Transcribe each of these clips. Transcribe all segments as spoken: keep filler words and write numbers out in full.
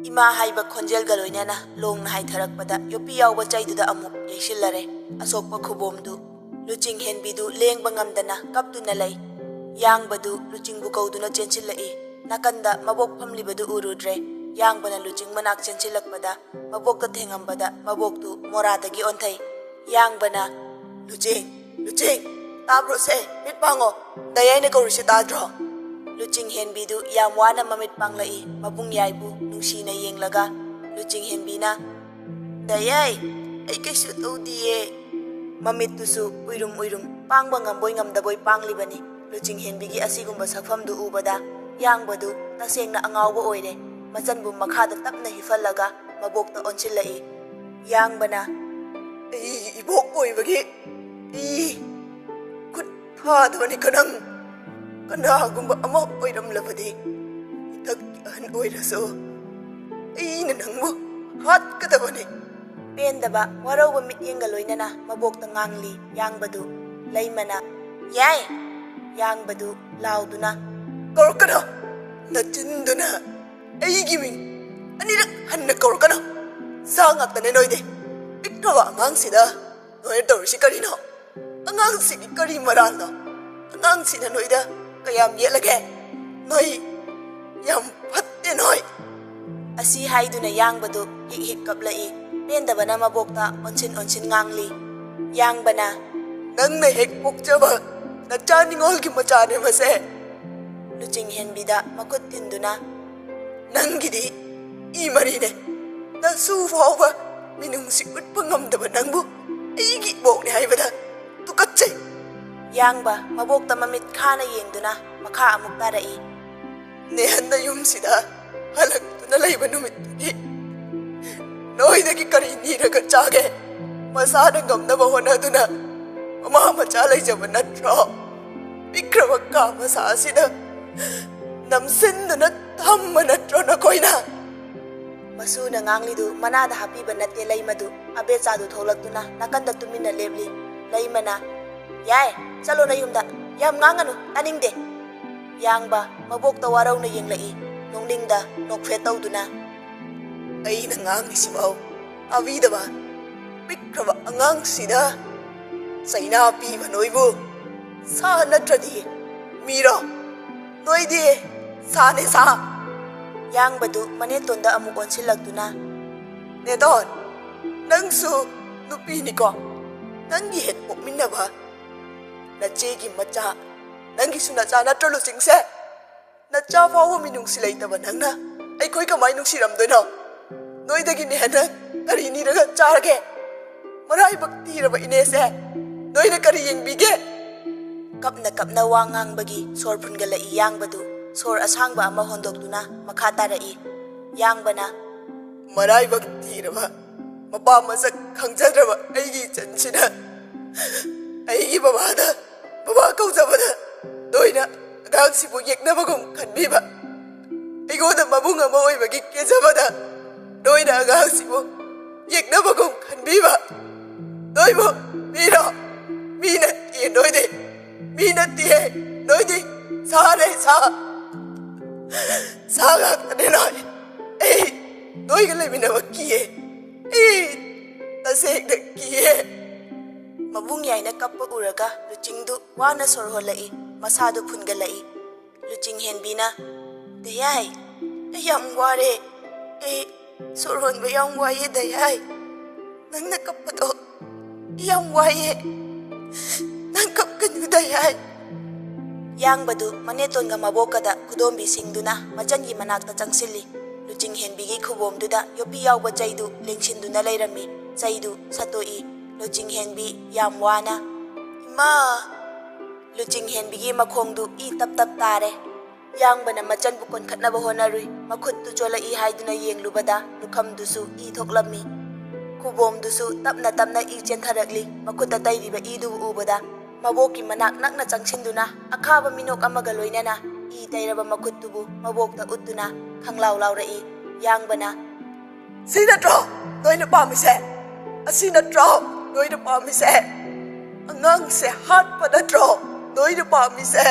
ꯏꯃꯥ ꯍꯥꯏꯕ ꯈꯣꯟꯖꯦꯜꯒ ꯂꯣꯏꯅꯅ ꯂꯣꯡꯅ ꯍꯥꯏꯊꯔꯛꯄꯗ ꯌꯣꯄꯤ ꯌꯥꯎꯕ ꯆꯩꯗꯨꯗ ꯑꯃꯨꯛ ꯌꯩꯁꯤꯜꯂꯔꯦ ꯑꯁꯣꯛꯄ ꯈꯨꯕꯣꯝꯗꯨ꯫ ꯂꯨꯆꯤꯡ ꯍꯦꯟꯕꯤꯗꯨ ꯂꯦꯡꯕ ꯉꯝꯗꯅ ꯀꯞꯇꯨꯅ ꯂꯩ꯫ ꯌꯥꯡꯕꯗꯨ ꯂꯨꯆꯤꯡꯕꯨ ꯀꯧꯗꯨꯅ ꯆꯦꯟꯁꯤꯜꯂꯛꯏ꯫ ꯅꯥꯀꯟꯗ ꯃꯕꯣꯛ ꯐꯝꯂꯤꯕꯗꯨ ꯎꯔꯨꯗ꯭ꯔꯦ꯫ ꯌꯥꯡꯕꯅ ꯂꯨꯆꯤꯡ ꯃꯅꯥꯛ ꯆꯦꯟꯁꯤꯜꯂꯛꯄꯗ ꯃꯕꯣꯛꯇ ꯊꯦꯡꯉꯝꯕꯗ ꯃꯕꯣꯛꯇꯨ ꯃꯣꯔꯥꯗꯒꯤ ꯑꯣꯟꯊꯩ꯫ ꯌꯥꯡꯕꯅ, "ꯂꯨꯆꯤꯡ, ꯂꯨꯆꯤꯡ, ꯇꯥꯕ꯭ꯔꯣ ꯁꯦ? ꯃꯤꯠ ꯄꯥꯡꯉꯣ꯫ ꯗꯥꯏ ꯑꯩꯅ ꯀꯧꯔꯤꯁꯤ ꯇꯥꯗ꯭ꯔꯣ?" ꯂꯨꯆꯤꯡ ꯍꯦꯟꯕꯤꯗꯨ ꯌꯥꯝ ꯋꯥꯅ ꯃꯃꯤꯠ ꯄꯥꯡꯂꯛꯏ꯫ ꯃꯕꯨꯡ ꯌꯥꯏꯕꯨ ꯅꯨꯡꯁꯤꯅ ꯌꯦꯡꯂꯒ ꯂꯨꯆꯤꯡ ꯍꯦꯟꯕꯤꯅ, "ꯗꯥꯏ ꯑꯩ, ꯑꯩ ꯀꯩꯁꯨ ꯇꯧꯗꯤꯌꯦ꯫" ꯃꯃꯤꯠꯇꯨꯁꯨ ꯎꯏꯔꯨꯝ ꯎꯏꯔꯨꯝ ꯄꯥꯡꯕ ꯉꯝꯕꯣꯏ ꯉꯝꯗꯕꯣꯏ ꯄꯥꯡꯂꯤꯕꯅꯤ꯫ ꯂꯨꯆꯤꯡ ꯍꯦꯟꯕꯤꯒꯤ ꯑꯁꯤꯒꯨꯝꯕ ꯁꯛꯐꯝꯗꯨ ꯎꯕꯗ ꯌꯥꯡꯕꯗꯨ ꯇꯁꯦꯡꯅ ꯑꯉꯥꯎꯕ ꯑꯣꯏꯔꯦ꯫ ꯃꯆꯟꯕꯨ ꯃꯈꯥꯗ ꯇꯞꯅ ꯍꯤꯞꯍꯜꯂꯒ ꯃꯕꯣꯛꯇ ꯑꯣꯟꯁꯤꯜꯂꯛꯏ꯫ ꯌꯥꯡꯕꯅ, "ꯑꯩꯒꯤ ꯏꯕꯣꯛ ꯑꯣꯏꯕꯒꯤ ꯑꯩ ꯈꯨꯠ ꯊꯥꯗꯕꯅꯤꯀꯣ ꯅꯪ꯫ ꯀꯅꯥꯒꯨꯝꯕ ꯑꯃ ꯑꯣꯏꯔꯝꯂꯕꯗꯤ, ꯏꯊꯛꯀꯤ ꯑꯍꯟ ꯑꯣꯏꯔꯁꯨ, ꯑꯩꯅ ꯅꯪꯕꯨ ꯍꯥꯠꯀꯗꯕꯅꯤ꯫" ꯄꯦꯟꯗꯕ ꯋꯥꯔꯧꯕ ꯃꯤꯠꯌꯦꯡꯒ ꯂꯣꯏꯅꯅ ꯃꯕꯣꯛꯇ ꯉꯥꯡꯂꯤ ꯌꯥꯡꯕꯗꯨ꯫ ꯂꯩꯃꯅ, "ꯌꯥꯏ!" ꯌꯥꯡꯕꯗꯨ ꯂꯥꯎꯗꯨꯅ, "ꯀꯧꯔꯛꯀꯅꯨ! ꯅꯆꯤꯟꯗꯨꯅ ꯑꯩꯒꯤ ꯃꯤꯡ ꯑꯅꯤꯔꯛ ꯍꯟꯅ ꯀꯧꯔꯛꯀꯅꯨ! ꯁꯥ ꯉꯥꯛꯇꯅꯦ ꯅꯣꯏꯗꯤ! ꯄꯤꯛꯈ꯭ꯔꯕ ꯑꯉꯥꯡꯁꯤꯗ ꯅꯣꯏꯅ ꯇꯧꯔꯤꯁꯤ ꯀꯔꯤꯅꯣ? ꯑꯉꯥꯡꯁꯤꯒꯤ ꯀꯔꯤ ꯃꯔꯥꯜꯅꯣ? ꯑꯉꯥꯡꯁꯤꯅ ꯅꯣꯏꯗ ꯀꯌꯥꯝ ꯌꯦꯠꯂꯒꯦ? ꯅꯣꯏ ꯌꯥꯝ ꯐꯠꯇꯦ ꯅꯣꯏ!" ꯑꯁꯤ ꯍꯥꯏꯗꯨꯅ ꯌꯥꯡꯕꯗꯨ ꯍꯤꯛ ꯍꯤꯛ ꯀꯞꯂꯛꯏ꯫ ꯄꯦꯟꯗꯕꯅ ꯃꯕꯣꯛꯇ ꯑꯣꯟꯁꯤꯟ ꯑꯣꯟꯁꯤꯟ ꯉꯥꯡꯂꯤ꯫ ꯌꯥꯡꯕꯅ, "ꯅꯪꯅ ꯍꯦꯛ ꯄꯣꯛꯆꯕ ꯅꯆꯥ ꯅꯤꯉꯣꯜꯒꯤ ꯃꯆꯥꯅꯦ ꯃꯁꯦ꯫" ꯂꯨꯆꯤꯡ ꯍꯦꯟꯕꯤꯗ ꯃꯈꯨꯠ ꯊꯤꯟꯗꯨꯅ, "ꯅꯪꯒꯤꯗꯤ ꯏ ꯃꯔꯤꯅꯦ꯫ ꯅꯁꯨ ꯐꯥꯎꯕ ꯃꯤꯅꯨꯡꯁꯤ ꯎꯠꯄ ꯉꯝꯗꯕ ꯅꯪꯕꯨ ꯑꯩꯒꯤ ꯏꯕꯣꯛꯅꯦ ꯍꯥꯏꯕꯗ ꯇꯨꯀꯠꯆꯩ!" ꯌꯥꯡꯕ ꯃꯕꯣꯛꯇ ꯃꯃꯤꯠ ꯈꯥꯅ ꯌꯦꯡꯗꯨꯅ ꯃꯈꯥ ꯑꯃꯨꯛ ꯇꯥꯔꯛꯏ꯫ "ꯅꯦꯍꯟꯅ ꯌꯨꯝꯁꯤꯗ ꯍꯜꯂꯛꯇꯨꯅ ꯂꯩꯕ ꯅꯨꯃꯤꯠꯇꯨꯒꯤ ꯅꯣꯏꯗꯒꯤ ꯀꯔꯤ ꯅꯤꯔꯒ ꯆꯥꯒꯦ? ꯃꯁꯥꯅ ꯉꯝꯅꯕ ꯍꯣꯠꯅꯗꯨꯅ ꯃꯃꯥ ꯃꯆꯥ ꯂꯩꯖꯕ ꯅꯠꯇ꯭ꯔꯣ? ꯄꯤꯛꯈ꯭ꯔꯕ ꯀꯥ ꯃꯆꯥ ꯑꯁꯤꯗ ꯅꯝꯁꯤꯟꯗꯨꯅ ꯊꯝꯕ ꯅꯠꯇ꯭ꯔꯣ ꯅꯈꯣꯏꯅ?" ꯃꯁꯨꯅ ꯉꯥꯡꯂꯤꯗꯨ ꯃꯅꯥꯗ ꯍꯥꯞꯄꯤꯕ ꯅꯠꯇꯦ ꯂꯩꯃꯗꯨ꯫ ꯑꯕꯦꯆꯥꯗꯨ ꯊꯣꯛꯂꯛꯇꯨꯅ ꯅꯥꯀꯟꯗ ꯇꯨꯃꯤꯟꯅ ꯂꯦꯞꯂꯤ꯫ ꯂꯩꯃꯅ, "ꯌꯥꯏ, ꯆꯠꯂꯣ ꯅꯌꯨꯝꯗ꯫ ꯌꯥꯝ ꯉꯥꯡꯒꯅꯨ, ꯇꯥꯅꯤꯡꯗꯦ꯫" ꯌꯥꯡꯕ ꯃꯕꯣꯛꯇ ꯋꯥꯔꯧꯅ ꯌꯦꯡꯂꯛꯏ, ꯅꯣꯛꯅꯤꯡꯗ ꯅꯣꯛꯐꯦꯠ ꯇꯧꯗꯨꯅ꯫ ꯑꯩꯅ ꯉꯥꯡꯂꯤꯁꯤꯐꯥꯎ ꯇꯥꯕꯤꯗꯕ ꯄꯤꯛꯈ꯭ꯔꯕ ꯑꯉꯥꯡꯁꯤꯗ ꯆꯩꯅꯥ ꯄꯤꯕ ꯅꯣꯏꯕꯨ ꯁꯥ ꯅꯠꯇ꯭ꯔꯗꯤ ꯃꯤꯔꯣ? ꯅꯣꯏꯗꯤ ꯁꯥꯅꯦ, ꯁꯥ꯫ ꯌꯥꯡꯕꯗꯨ ꯃꯅꯦꯇꯣꯟꯗ ꯑꯃꯨꯛ ꯑꯣꯟꯁꯤꯜꯂꯛꯇꯨꯅ, "ꯅꯦꯇꯣꯟ, ꯅꯪꯁꯨ ꯅꯨꯄꯤꯅꯤꯀꯣ? ꯅꯪꯒꯤ ꯍꯦꯛ ꯄꯣꯛꯃꯤꯟꯅꯕ ꯅꯆꯦꯒꯤ ꯃꯆꯥ, ꯅꯪꯒꯤꯁꯨ ꯅꯆꯥ ꯅꯠꯇ꯭ꯔꯣ ꯂꯨꯆꯤꯡꯁꯦ? ꯅꯆꯥ ꯐꯥꯎꯕ ꯃꯤꯅꯨꯡꯁꯤ ꯂꯩꯇꯕ ꯅꯪꯅ ꯑꯩꯈꯣꯏ ꯀꯃꯥꯏ ꯅꯨꯡꯁꯤꯔꯝꯗꯣꯏꯅꯣ? ꯅꯣꯏꯗꯒꯤꯅꯦ ꯍꯦꯟꯅ ꯀꯔꯤ ꯅꯤꯔꯒ ꯆꯥꯔꯒꯦ? ꯃꯔꯥꯏꯕꯛ ꯊꯤꯔꯕ ꯏꯅꯦꯁꯦ, ꯅꯣꯏꯅ ꯀꯔꯤ ꯌꯦꯡꯕꯤꯒꯦ?" ꯀꯞꯅ ꯀꯞꯅ ꯋꯥ ꯉꯥꯡꯕꯒꯤ ꯁꯣꯔ ꯐꯨꯟꯒꯠꯂꯛꯏ ꯌꯥꯡꯕꯗꯨ꯫ ꯁꯣꯔ ꯑꯁꯥꯡꯕ ꯑꯃ ꯍꯣꯟꯗꯣꯛꯇꯨꯅ ꯃꯈꯥ ꯇꯥꯔꯛꯏ꯫ ꯌꯥꯡꯕꯅ, "ꯃꯔꯥꯏꯕꯛ ꯊꯤꯔꯕ, ꯃꯄꯥ ꯃꯁꯛ ꯈꯪꯖꯗ꯭ꯔꯕ ꯑꯩꯒꯤ ꯏꯆꯟꯁꯤꯅ ꯑꯩꯒꯤ ꯕꯕꯥꯗ ꯕꯕꯥ ꯀꯧꯖꯕꯗ ꯅꯣꯏꯅ ꯑꯉꯥꯡꯁꯤꯕꯨ ꯌꯦꯛꯅꯕꯒꯨꯝ ꯈꯟꯕꯤꯕ, ꯑꯩꯉꯣꯟꯗ ꯃꯕꯨꯡ ꯑꯃ ꯑꯣꯏꯕꯒꯤ ꯀꯦꯖꯕꯗ ꯅꯣꯏꯅ ꯑꯉꯥꯡꯁꯤꯕꯨ ꯌꯦꯛꯅꯕꯒꯨꯝ ꯈꯟꯕꯤꯕ, ꯅꯣꯏꯕꯨ ꯃꯤꯔꯣ? ꯃꯤ ꯅꯠꯇꯦ ꯅꯣꯏꯗꯤ, ꯃꯤ ꯅꯠꯇꯦ ꯅꯣꯏꯗꯤ, ꯁꯥꯅꯦ, ꯁꯥ, ꯁꯥ ꯉꯥꯛꯇꯅꯦ ꯅꯣꯏ꯫ ꯑꯩ ꯅꯣꯏꯒ ꯂꯩꯃꯤꯟꯅꯕ ꯀꯤꯌꯦ, ꯑꯩ ꯇꯁꯦꯡꯅ ꯀꯤꯌꯦ꯫" ꯃꯕꯨꯡ ꯌꯥꯏꯅ ꯀꯞꯄ ꯎꯔꯒ ꯂꯨꯆꯤꯡꯗꯨ ꯋꯥꯅ ꯁꯣꯔ ꯍꯣꯜꯂꯛꯏ, ꯃꯁꯥꯗꯨ ꯐꯨꯟꯒꯠꯂꯛꯏ꯫ ꯂꯨꯆꯤꯡ ꯍꯦꯟꯕꯤꯅ, "ꯗꯌꯥꯏ, ꯑꯩ ꯌꯥꯝ ꯋꯥꯔꯦ꯫ ꯑꯩ ꯁꯣꯔ ꯍꯣꯟꯕ ꯌꯥꯝ ꯋꯥꯏꯌꯦ ꯗꯌꯥꯏ꯫ ꯅꯪꯅ ꯀꯞꯄꯗꯣ ꯌꯥꯝ ꯋꯥꯏꯌꯦ꯫ ꯅꯪ ꯀꯞꯀꯅꯨ ꯗꯌꯥꯏ꯫" ꯌꯥꯡꯕꯗꯨ ꯃꯅꯦꯇꯣꯟꯒ ꯃꯕꯣꯛꯀꯗ ꯈꯨꯗꯣꯝꯕꯤ ꯁꯤꯡꯗꯨꯅ ꯃꯆꯟꯒꯤ ꯃꯅꯥꯛꯇ ꯆꯪꯁꯤꯜꯂꯤ꯫ ꯂꯨꯆꯤꯡ ꯍꯦꯟꯕꯤꯒꯤ ꯈꯨꯕꯣꯝꯗꯨꯗ ꯌꯣꯄꯤ ꯌꯥꯎꯕ ꯆꯩꯗꯨ ꯂꯦꯡꯁꯤꯟꯗꯨꯅ ꯂꯩꯔꯝꯃꯤ꯫ ꯆꯩꯗꯨ ꯁꯠꯇꯣꯛꯏ꯫ ꯂꯨꯆꯤꯡ ꯍꯦꯟꯕꯤ ꯌꯥꯝ ꯋꯥꯅ, "ꯏꯃꯥ!" ꯂꯨꯆꯤꯡ ꯍꯦꯟꯕꯤꯒꯤ ꯃꯈꯣꯡꯗꯨ ꯏ ꯇꯞ ꯇꯞ ꯇꯥꯔꯦ꯫ ꯌꯥꯡꯕꯅ ꯃꯆꯟꯕꯨ ꯀꯣꯟꯈꯠꯅꯕ ꯍꯣꯠꯅꯔꯨꯏ꯫ ꯃꯈꯨꯠꯇꯨ ꯆꯣꯠꯂꯛꯏ ꯍꯥꯏꯗꯨꯅ ꯌꯦꯡꯂꯨꯕꯗ ꯂꯨꯈꯝꯗꯨꯁꯨ ꯏ ꯊꯣꯛꯂꯝꯃꯤ꯫ ꯈꯨꯕꯣꯝꯗꯨꯁꯨ ꯇꯞꯅ ꯇꯞꯅ ꯏ ꯆꯦꯟꯊꯔꯛꯂꯤ꯫ ꯃꯈꯨꯠꯇ ꯇꯩꯔꯤꯕ ꯏꯗꯨꯕꯨ ꯎꯕꯗ ꯃꯕꯣꯛꯀꯤ ꯃꯅꯥꯛ ꯅꯛꯅ ꯆꯪꯁꯤꯟꯗꯨꯅ ꯑꯈꯥꯕ ꯃꯤꯅꯣꯛ ꯑꯃꯒ ꯂꯣꯏꯅꯅ ꯏ ꯇꯩꯔꯕ ꯃꯈꯨꯠꯇꯨꯕꯨ ꯃꯕꯣꯛꯇ ꯎꯠꯇꯨꯅ ꯈꯪꯂꯥꯎ ꯂꯥꯎꯔꯛꯏ꯫ ꯌꯥꯡꯕꯅ, "ꯁꯤ ꯅꯠꯇ꯭ꯔꯣ ꯅꯣꯏꯅ ꯄꯥꯝꯃꯤꯁꯦ? ꯑꯁꯤ ꯅꯠꯇ꯭ꯔꯣ ꯅꯣꯏꯅ ꯄꯥꯝꯃꯤꯁꯦ? ꯑꯉꯥꯡꯁꯦ ꯍꯥꯠꯄ ꯅꯠꯇ꯭ꯔꯣ ꯅꯣꯏꯅ ꯄꯥꯝꯃꯤꯁꯦ?"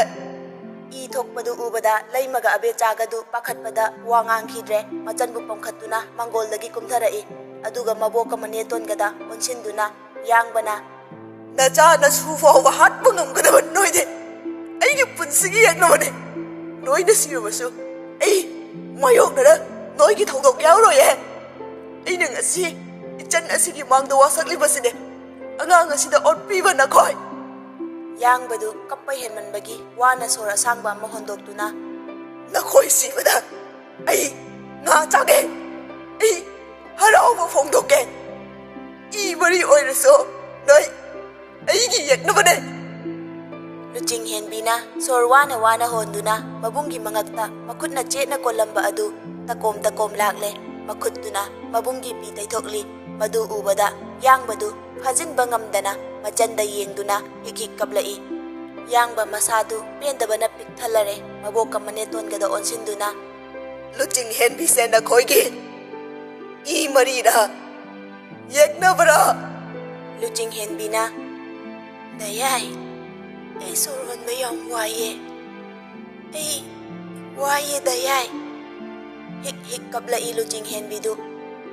ꯏ ꯊꯣꯛꯄꯗꯨ ꯎꯕꯗ ꯂꯩꯃꯒ ꯑꯕꯦꯆꯥꯒꯗꯨ ꯄꯥꯈꯠꯄꯗ ꯋꯥ ꯉꯥꯡꯈꯤꯗ꯭ꯔꯦ꯫ ꯃꯆꯟꯕꯨ ꯄꯝꯈꯠꯇꯨꯅ ꯃꯪꯒꯣꯜꯗꯒꯤ ꯀꯨꯝꯊꯔꯛꯏ꯫ ꯑꯗꯨꯒ ꯃꯕꯣꯛꯀ ꯃꯅꯦꯇꯣꯟꯒꯗ ꯑꯣꯟꯁꯤꯟꯗꯨꯅ ꯌꯥꯡꯕꯅ, "ꯅꯆꯥ ꯅꯁꯨ ꯐꯥꯎꯕ ꯍꯥꯠꯄ ꯉꯝꯒꯗꯕ ꯅꯣꯏꯗꯤ ꯑꯩꯒꯤ ꯄꯨꯟꯁꯤꯒꯤ ꯌꯦꯛꯅꯕꯅꯦ꯫ ꯅꯣꯏꯅ ꯁꯤꯔꯕꯁꯨ ꯑꯩ ꯃꯥꯌꯣꯛꯅꯔ ꯅꯣꯏꯒꯤ ꯊꯧꯗꯣꯛ ꯌꯥꯎꯔꯣꯏꯌꯦ꯫ ꯑꯩꯅ ꯉꯁꯤ ꯏꯆꯟ ꯑꯁꯤꯒꯤ ꯃꯥꯡꯗ ꯋꯥꯁꯛꯂꯤꯕꯁꯤꯅꯦ꯫ ꯑꯉꯥꯡ ꯑꯁꯤꯗ ꯑꯣꯠꯄꯤꯕ ꯅꯈꯣꯏ!" ꯌꯥꯡꯕꯗꯨ ꯀꯞꯄ ꯍꯦꯟꯃꯟꯕꯒꯤ ꯋꯥꯅ ꯁꯣꯔ ꯑꯁꯥꯡꯕ ꯑꯃ ꯍꯣꯟꯗꯣꯛꯇꯨꯅ, "ꯅꯈꯣꯏ ꯁꯤꯕꯗ ꯑꯩ ꯉꯥ ꯆꯥꯒꯦ꯫ ꯑꯩ ꯍꯔꯥꯎꯕ ꯐꯣꯡꯗꯣꯛꯀꯦ꯫ ꯏ ꯃꯔꯤ ꯑꯣꯏꯔꯁꯨ ꯅꯣꯏ ꯑꯩꯒꯤ ꯌꯦꯛꯅꯕꯅꯦ!" ꯂꯨꯆꯤꯡ ꯍꯦꯟꯕꯤꯅ ꯁꯣꯔ ꯋꯥꯅ ꯋꯥꯅ ꯍꯣꯟꯗꯨꯅ ꯃꯕꯨꯡꯒꯤ ꯃꯉꯛꯇ ꯃꯈꯨꯠꯅ ꯆꯦꯠꯅ ꯀꯣꯜꯂꯝꯕ ꯑꯗꯨ ꯇꯀꯣꯝ ꯇꯀꯣꯝ ꯂꯥꯛꯂꯦ꯫ ꯃꯈꯨꯠꯇꯨꯅ ꯃꯕꯨꯡꯒꯤ ꯄꯤ ꯇꯩꯊꯣꯛꯂꯤ꯫ ꯃꯗꯨ ꯎꯕꯗ ꯌꯥꯡꯕꯗꯨ ꯐꯥꯖꯤꯟꯕ ꯉꯝꯗꯅ ꯃꯆꯟꯗ ꯌꯦꯡꯗꯨꯅ ꯍꯤꯛ ꯍꯤꯛ ꯀꯞꯂꯛꯏ꯫ ꯌꯥꯡꯕ ꯃꯁꯥꯗꯨ ꯄꯦꯟꯗꯕꯅ ꯄꯤꯛ ꯊꯜꯂꯔꯦ꯫ ꯃꯕꯣꯛꯀ ꯃꯅꯦꯇꯣꯟꯒꯗ ꯑꯣꯟꯁꯤꯟꯗꯨꯅ, "ꯂꯨꯆꯤꯡ ꯍꯦꯟꯕꯤꯁꯦ ꯅꯈꯣꯏꯒꯤ ꯏ ꯃꯔꯤꯔ? ꯌꯦꯛꯅꯕ꯭ꯔꯥ?" ꯂꯨꯆꯤꯡ ꯍꯦꯟꯕꯤꯅ, "ꯗꯌꯥꯏ, ꯑꯩ ꯁꯣꯔ ꯍꯣꯟꯕ ꯌꯥꯝ ꯋꯥꯏꯌꯦ꯫ ꯑꯩ ꯋꯥꯏꯌꯦ ꯗꯌꯥꯏ!" ꯍꯤꯛ ꯍꯤꯛ ꯀꯞꯂꯛꯏ ꯂꯨꯆꯤꯡ ꯍꯦꯟꯕꯤꯗꯨ꯫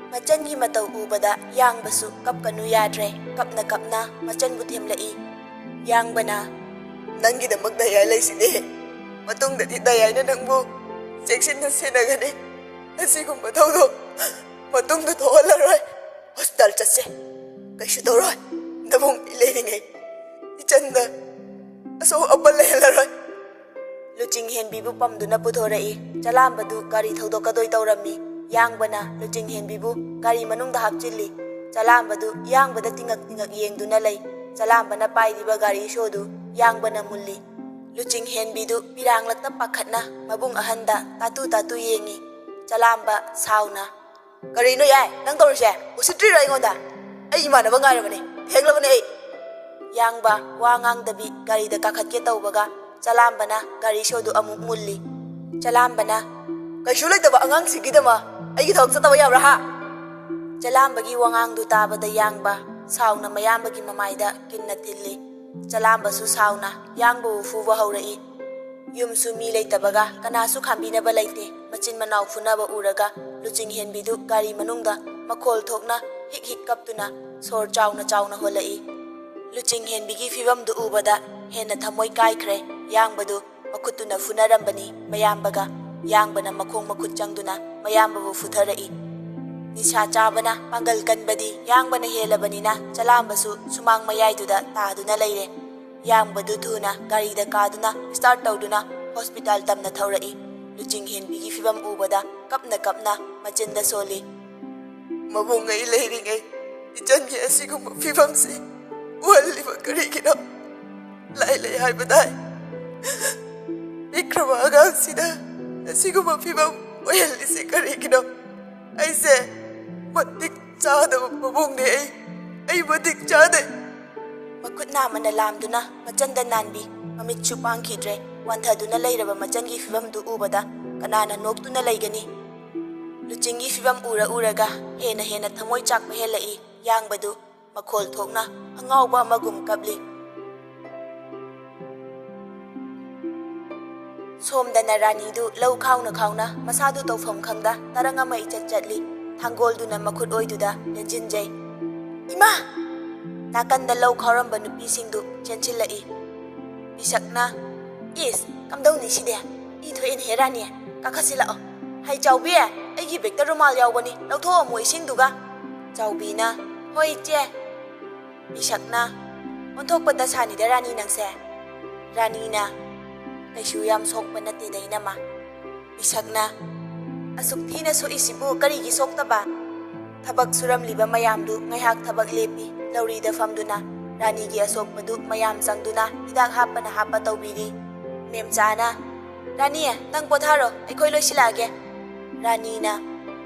ꯃꯆꯟꯒꯤ ꯃꯇꯧ ꯎꯕꯗ ꯌꯥꯡꯕꯁꯨ ꯀꯞꯀꯅꯨ ꯌꯥꯗ꯭ꯔꯦ꯫ ꯀꯞꯅ ꯀꯞꯅ ꯃꯆꯟꯕꯨ ꯊꯦꯝꯂꯛꯏ꯫ ꯌꯥꯡꯕꯅ, "ꯅꯪꯒꯤꯗꯃꯛ ꯗꯌꯥꯏ ꯂꯩꯁꯤꯗꯤ꯫ ꯃꯇꯨꯡꯗꯗꯤ ꯗꯌꯥꯏꯅ ꯅꯪꯕꯨ ꯆꯦꯛꯁꯤꯟꯅ ꯁꯦꯟꯅꯒꯅꯤ꯫ ꯑꯁꯤꯒꯨꯝꯕ ꯊꯧꯗꯣꯛ ꯃꯇꯨꯡꯗ ꯊꯣꯛꯍꯜꯂꯔꯣꯏ꯫ ꯍꯣꯁꯄꯤꯇꯥꯜ ꯆꯠꯁꯦ꯫ ꯀꯩꯁꯨ ꯇꯧꯔꯣꯏ꯫ ꯅꯕꯨꯡ ꯑꯩ ꯂꯩꯔꯤꯉꯩ ꯏꯆꯟꯗ ꯑꯁꯣꯛ ꯑꯄꯟ ꯂꯩꯍꯜꯂꯔꯣꯏ꯫" ꯂꯨꯆꯤꯡ ꯍꯦꯟꯕꯤꯕꯨ ꯄꯝꯗꯨꯅ ꯄꯨꯊꯣꯔꯛꯏ꯫ ꯆꯂꯥꯝꯕꯗꯨ ꯒꯥꯔꯤ ꯊꯧꯗꯣꯛꯀꯗꯣꯏ ꯇꯧꯔꯝꯃꯤ꯫ ꯌꯥꯡꯕꯅ ꯂꯨꯆꯤꯡ ꯍꯦꯟꯕꯤꯕꯨ ꯒꯥꯔꯤ ꯃꯅꯨꯡꯗ ꯍꯥꯞꯆꯤꯜꯂꯤ꯫ ꯆꯂꯥꯝꯕꯗꯨ ꯌꯥꯡꯕꯗ ꯇꯤꯡꯉꯛ ꯇꯤꯡꯉꯛ ꯌꯦꯡꯗꯨꯅ ꯂꯩ꯫ ꯆꯂꯥꯝꯕꯅ ꯄꯥꯏꯔꯤꯕ ꯒꯥꯔꯤ ꯔꯤꯛꯁꯣꯗꯨ ꯌꯥꯡꯕꯅ ꯃꯨꯜꯂꯤ꯫ ꯂꯨꯆꯤꯡ ꯍꯦꯟꯕꯤꯗꯨ ꯄꯤꯔꯥꯡꯂꯛꯇ ꯄꯥꯈꯠꯅ ꯃꯕꯨꯡ ꯑꯍꯟꯗ ꯇꯥꯇꯨ ꯇꯥꯇꯨ ꯌꯦꯡꯉꯤ꯫ ꯆꯂꯥꯝꯕ ꯁꯥꯎꯅ, "ꯀꯔꯤꯅꯣ ꯌꯥꯏ ꯅꯪ ꯇꯧꯔꯤꯁꯦ? ꯎꯁꯤꯠꯇ꯭ꯔꯤꯔꯣ ꯑꯩꯉꯣꯟꯗ? ꯑꯩ ꯏꯃꯥꯟꯅꯕ ꯉꯥꯏꯔꯕꯅꯦ, ꯊꯦꯡꯂꯕꯅꯦ ꯑꯩ꯫" ꯌꯥꯡꯕ ꯋꯥ ꯉꯥꯡꯗꯕꯤ ꯒꯥꯔꯤꯗ ꯀꯥꯈꯠꯀꯦ ꯇꯧꯕꯒ ꯆꯂꯥꯝꯕꯅ ꯒꯥꯔꯤ ꯔꯤꯛꯁꯣꯗꯨ ꯑꯃꯨꯛ ꯃꯨꯜꯂꯤ꯫ ꯆꯂꯥꯝꯕꯅ, "ꯀꯩꯁꯨ ꯂꯩꯇꯕ ꯑꯉꯥꯡꯁꯤꯡꯒꯤꯗꯃꯛ ꯑꯩꯒꯤ ꯊꯕꯛ ꯆꯠꯇꯕ ꯌꯥꯕ꯭ꯔꯥ ꯍꯥ?" ꯆꯂꯥꯝꯕꯒꯤ ꯋꯥꯉꯥꯡꯗꯨ ꯇꯥꯕꯗ ꯌꯥꯡꯕ ꯁꯥꯎꯅ ꯃꯌꯥꯝꯕꯒꯤ ꯃꯃꯥꯏꯗ ꯀꯤꯟꯅ ꯊꯤꯜꯂꯤ꯫ ꯆꯂꯥꯝꯕꯁꯨ ꯁꯥꯎꯅ ꯌꯥꯡꯕꯕꯨ ꯐꯨꯕ ꯍꯧꯔꯛꯏ꯫ ꯌꯨꯝꯁꯨ ꯃꯤ ꯂꯩꯇꯕꯒ ꯀꯅꯥꯁꯨ ꯈꯥꯝꯕꯤꯅꯕ ꯂꯩꯇꯦ꯫ ꯃꯆꯤꯟ ꯃꯅꯥꯎ ꯐꯨꯅꯕ ꯎꯔꯒ ꯂꯨꯆꯤꯡ ꯍꯦꯟꯕꯤꯗꯨ ꯒꯥꯔꯤ ꯃꯅꯨꯡꯗ ꯃꯈꯣꯜ ꯊꯣꯛꯅ ꯍꯤꯛ ꯍꯤꯛ ꯀꯞꯇꯨꯅ ꯁꯣꯔ ꯆꯥꯎꯅ ꯆꯥꯎꯅ ꯍꯣꯜꯂꯛꯏ꯫ ꯂꯨꯆꯤꯡ ꯍꯦꯟꯕꯤꯒꯤ ꯐꯤꯕꯝꯗꯨ ꯎꯕꯗ ꯍꯦꯟꯅ ꯊꯃꯣꯏ ꯀꯥꯏꯈ꯭ꯔꯦ꯫ ꯌꯥꯡꯕꯗꯨ ꯃꯈꯨꯠꯇꯨꯅ ꯐꯨꯅꯔꯝꯕꯅꯤ ꯃꯌꯥꯝꯕꯒ꯫ ꯌꯥꯡꯕꯅ ꯃꯈꯣꯡ ꯃꯈꯨꯠ ꯆꯪꯗꯨꯅ ꯃꯌꯥꯝꯕꯕꯨ ꯐꯨꯊꯔꯛꯏ꯫ ꯅꯤꯁꯥ ꯆꯥꯕꯅ ꯄꯥꯡꯒꯜ ꯀꯟꯕꯗꯤ ꯌꯥꯡꯕꯅ ꯍꯦꯜꯂꯕꯅꯤꯅ ꯆꯂꯥꯝꯕꯁꯨ ꯁꯨꯃꯥꯡ ꯃꯌꯥꯏꯗꯨꯗ ꯇꯥꯗꯨꯅ ꯂꯩꯔꯦ꯫ ꯌꯥꯡꯕꯗꯨ ꯊꯨꯅ ꯒꯥꯔꯤꯗ ꯀꯥꯗꯨꯅ ꯁ꯭ꯇꯥꯔꯠ ꯇꯧꯗꯨꯅ ꯍꯣꯁꯄꯤꯇꯥꯜ ꯇꯝꯅ ꯊꯧꯔꯛꯏ꯫ ꯂꯨꯆꯤꯡ ꯍꯦꯟꯕꯤꯒꯤ ꯐꯤꯕꯝ ꯎꯕꯗ ꯀꯞꯅ ꯀꯞꯅ ꯃꯆꯤꯟꯗ ꯁꯣꯜꯂꯤ꯫ ꯃꯕꯨꯡ ꯑꯩ ꯂꯩꯔꯤꯉꯩ ꯏꯆꯟꯒꯤ ꯑꯁꯤꯒꯨꯝꯕ ꯐꯤꯕꯝꯁꯤ ꯎꯍꯜꯂꯤꯕ ꯀꯔꯤꯒꯤꯅꯣ? ꯂꯥꯏ ꯂꯩ ꯍꯥꯏꯕꯗꯥꯏ? ꯄꯤꯛꯈ꯭ꯔꯕ ꯑꯉꯥꯡꯁꯤꯗ ꯑꯁꯤꯒꯨꯝꯕ ꯐꯤꯕꯝ ꯑꯣꯏꯍꯜꯂꯤꯁꯤ ꯀꯔꯤꯒꯤꯅꯣ? ꯑꯩꯁꯦ ꯃꯇꯤꯛ ꯆꯥꯗꯕ ꯃꯕꯨꯡꯅꯦ꯫ ꯑꯩ ꯑꯩ ꯃꯇꯤꯛ ꯆꯥꯗꯦ꯫ ꯃꯈꯨꯠ ꯅꯥꯝꯃꯅ ꯂꯥꯝꯗꯨꯅ ꯃꯆꯟꯗ ꯅꯥꯟꯕꯤ꯫ ꯃꯃꯤꯠꯁꯨ ꯄꯥꯡꯈꯤꯗ꯭ꯔꯦ꯫ ꯋꯥꯟꯊꯗꯨꯅ ꯂꯩꯔꯕ ꯃꯆꯟꯒꯤ ꯐꯤꯕꯝꯗꯨ ꯎꯕꯗ ꯀꯅꯥꯅ ꯅꯣꯛꯇꯨꯅ ꯂꯩꯒꯅꯤ? ꯂꯨꯆꯤꯡꯒꯤ ꯐꯤꯕꯝ ꯎꯔ ꯎꯔꯒ ꯍꯦꯟꯅ ꯍꯦꯟꯅ ꯊꯃꯣꯏ ꯆꯥꯛꯄ ꯍꯦꯜꯂꯛꯏ꯫ ꯌꯥꯡꯕꯗꯨ ꯃꯈꯣꯜ ꯊꯣꯛꯅ ꯑꯉꯥꯎꯕ ꯑꯃꯒꯨꯝ ꯀꯞꯂꯤ꯫ ꯁꯣꯝꯗꯅ ꯔꯥꯅꯤꯗꯨ ꯂꯧ ꯈꯥꯎꯅ ꯈꯥꯎꯅ ꯃꯁꯥꯗꯨ ꯇꯧꯐꯝ ꯈꯪꯗ ꯇꯔꯪ ꯑꯃ ꯏꯆꯠ ꯆꯠꯂꯤ꯫ ꯊꯥꯡꯒꯣꯜꯗꯨꯅ ꯃꯈꯨꯠ ꯑꯣꯏꯗꯨꯗ ꯂꯦꯟꯁꯤꯟꯖꯩ꯫ "ꯏꯃꯥ!" ꯅꯥꯀꯟꯗ ꯂꯧ ꯈꯥꯎꯔꯝꯕ ꯅꯨꯄꯤꯁꯤꯡꯗꯨ ꯆꯦꯟꯁꯤꯜꯂꯛꯏ꯫ ꯄꯤꯁꯛꯅ, "ꯏꯁ, ꯀꯝꯗꯧꯅꯤ ꯁꯤꯗꯤ? ꯏ ꯊꯣꯛꯑꯦꯅꯦꯍꯦ ꯔꯥꯅꯤ꯫ ꯀꯥꯈꯠꯁꯤ ꯂꯥꯛꯑꯣ꯫ ꯍꯩ ꯆꯥꯎꯕꯤ, ꯑꯩꯒꯤ ꯕꯦꯛꯇ ꯔꯨꯃꯥꯜ ꯌꯥꯎꯕꯅꯤ, ꯂꯧꯊꯣꯛꯑꯝꯃꯨ ꯏꯁꯤꯡꯗꯨꯒ꯫" ꯆꯥꯎꯕꯤꯅ, "ꯍꯣꯏ ꯏꯆꯦ꯫" ꯄꯤꯁꯛꯅ, "ꯑꯣꯟꯊꯣꯛꯄ ꯗꯁꯥꯅꯤꯗ ꯔꯥꯅꯤ ꯅꯪꯁꯦ꯫" ꯔꯥꯅꯤꯅ, "ꯀꯩꯁꯨ ꯌꯥꯝ ꯁꯣꯛꯄ ꯅꯠꯇꯦꯗ ꯏꯅꯝꯃ꯫" ꯄꯤꯁꯛꯅ, "ꯑꯁꯨꯛ ꯊꯤꯅ ꯁꯣꯛꯏꯁꯤꯕꯨ ꯀꯔꯤꯒꯤ ꯁꯣꯛꯇꯕ?" ꯊꯕꯛ ꯁꯨꯔꯝꯂꯤꯕ ꯃꯌꯥꯝꯗꯨ ꯉꯥꯏꯍꯥꯛ ꯊꯕꯛ ꯂꯦꯞꯄꯤ꯫ ꯂꯧꯔꯤꯗ ꯐꯝꯗꯨꯅ ꯔꯥꯅꯤꯒꯤ ꯑꯁꯣꯛꯄꯗꯨ ꯃꯌꯥꯝ ꯆꯪꯗꯨꯅ ꯍꯤꯗꯥꯛ ꯍꯥꯞꯄꯅ ꯍꯥꯞꯄ ꯇꯧꯕꯤꯔꯤ꯫ ꯃꯦꯝꯆꯥꯅ, "ꯔꯥꯅꯤ, ꯅꯪ ꯄꯣꯊꯥꯔꯣ, ꯑꯩꯈꯣꯏ ꯂꯣꯏꯁꯤꯜꯂꯛꯑꯒꯦ꯫" ꯔꯥꯅꯤꯅ,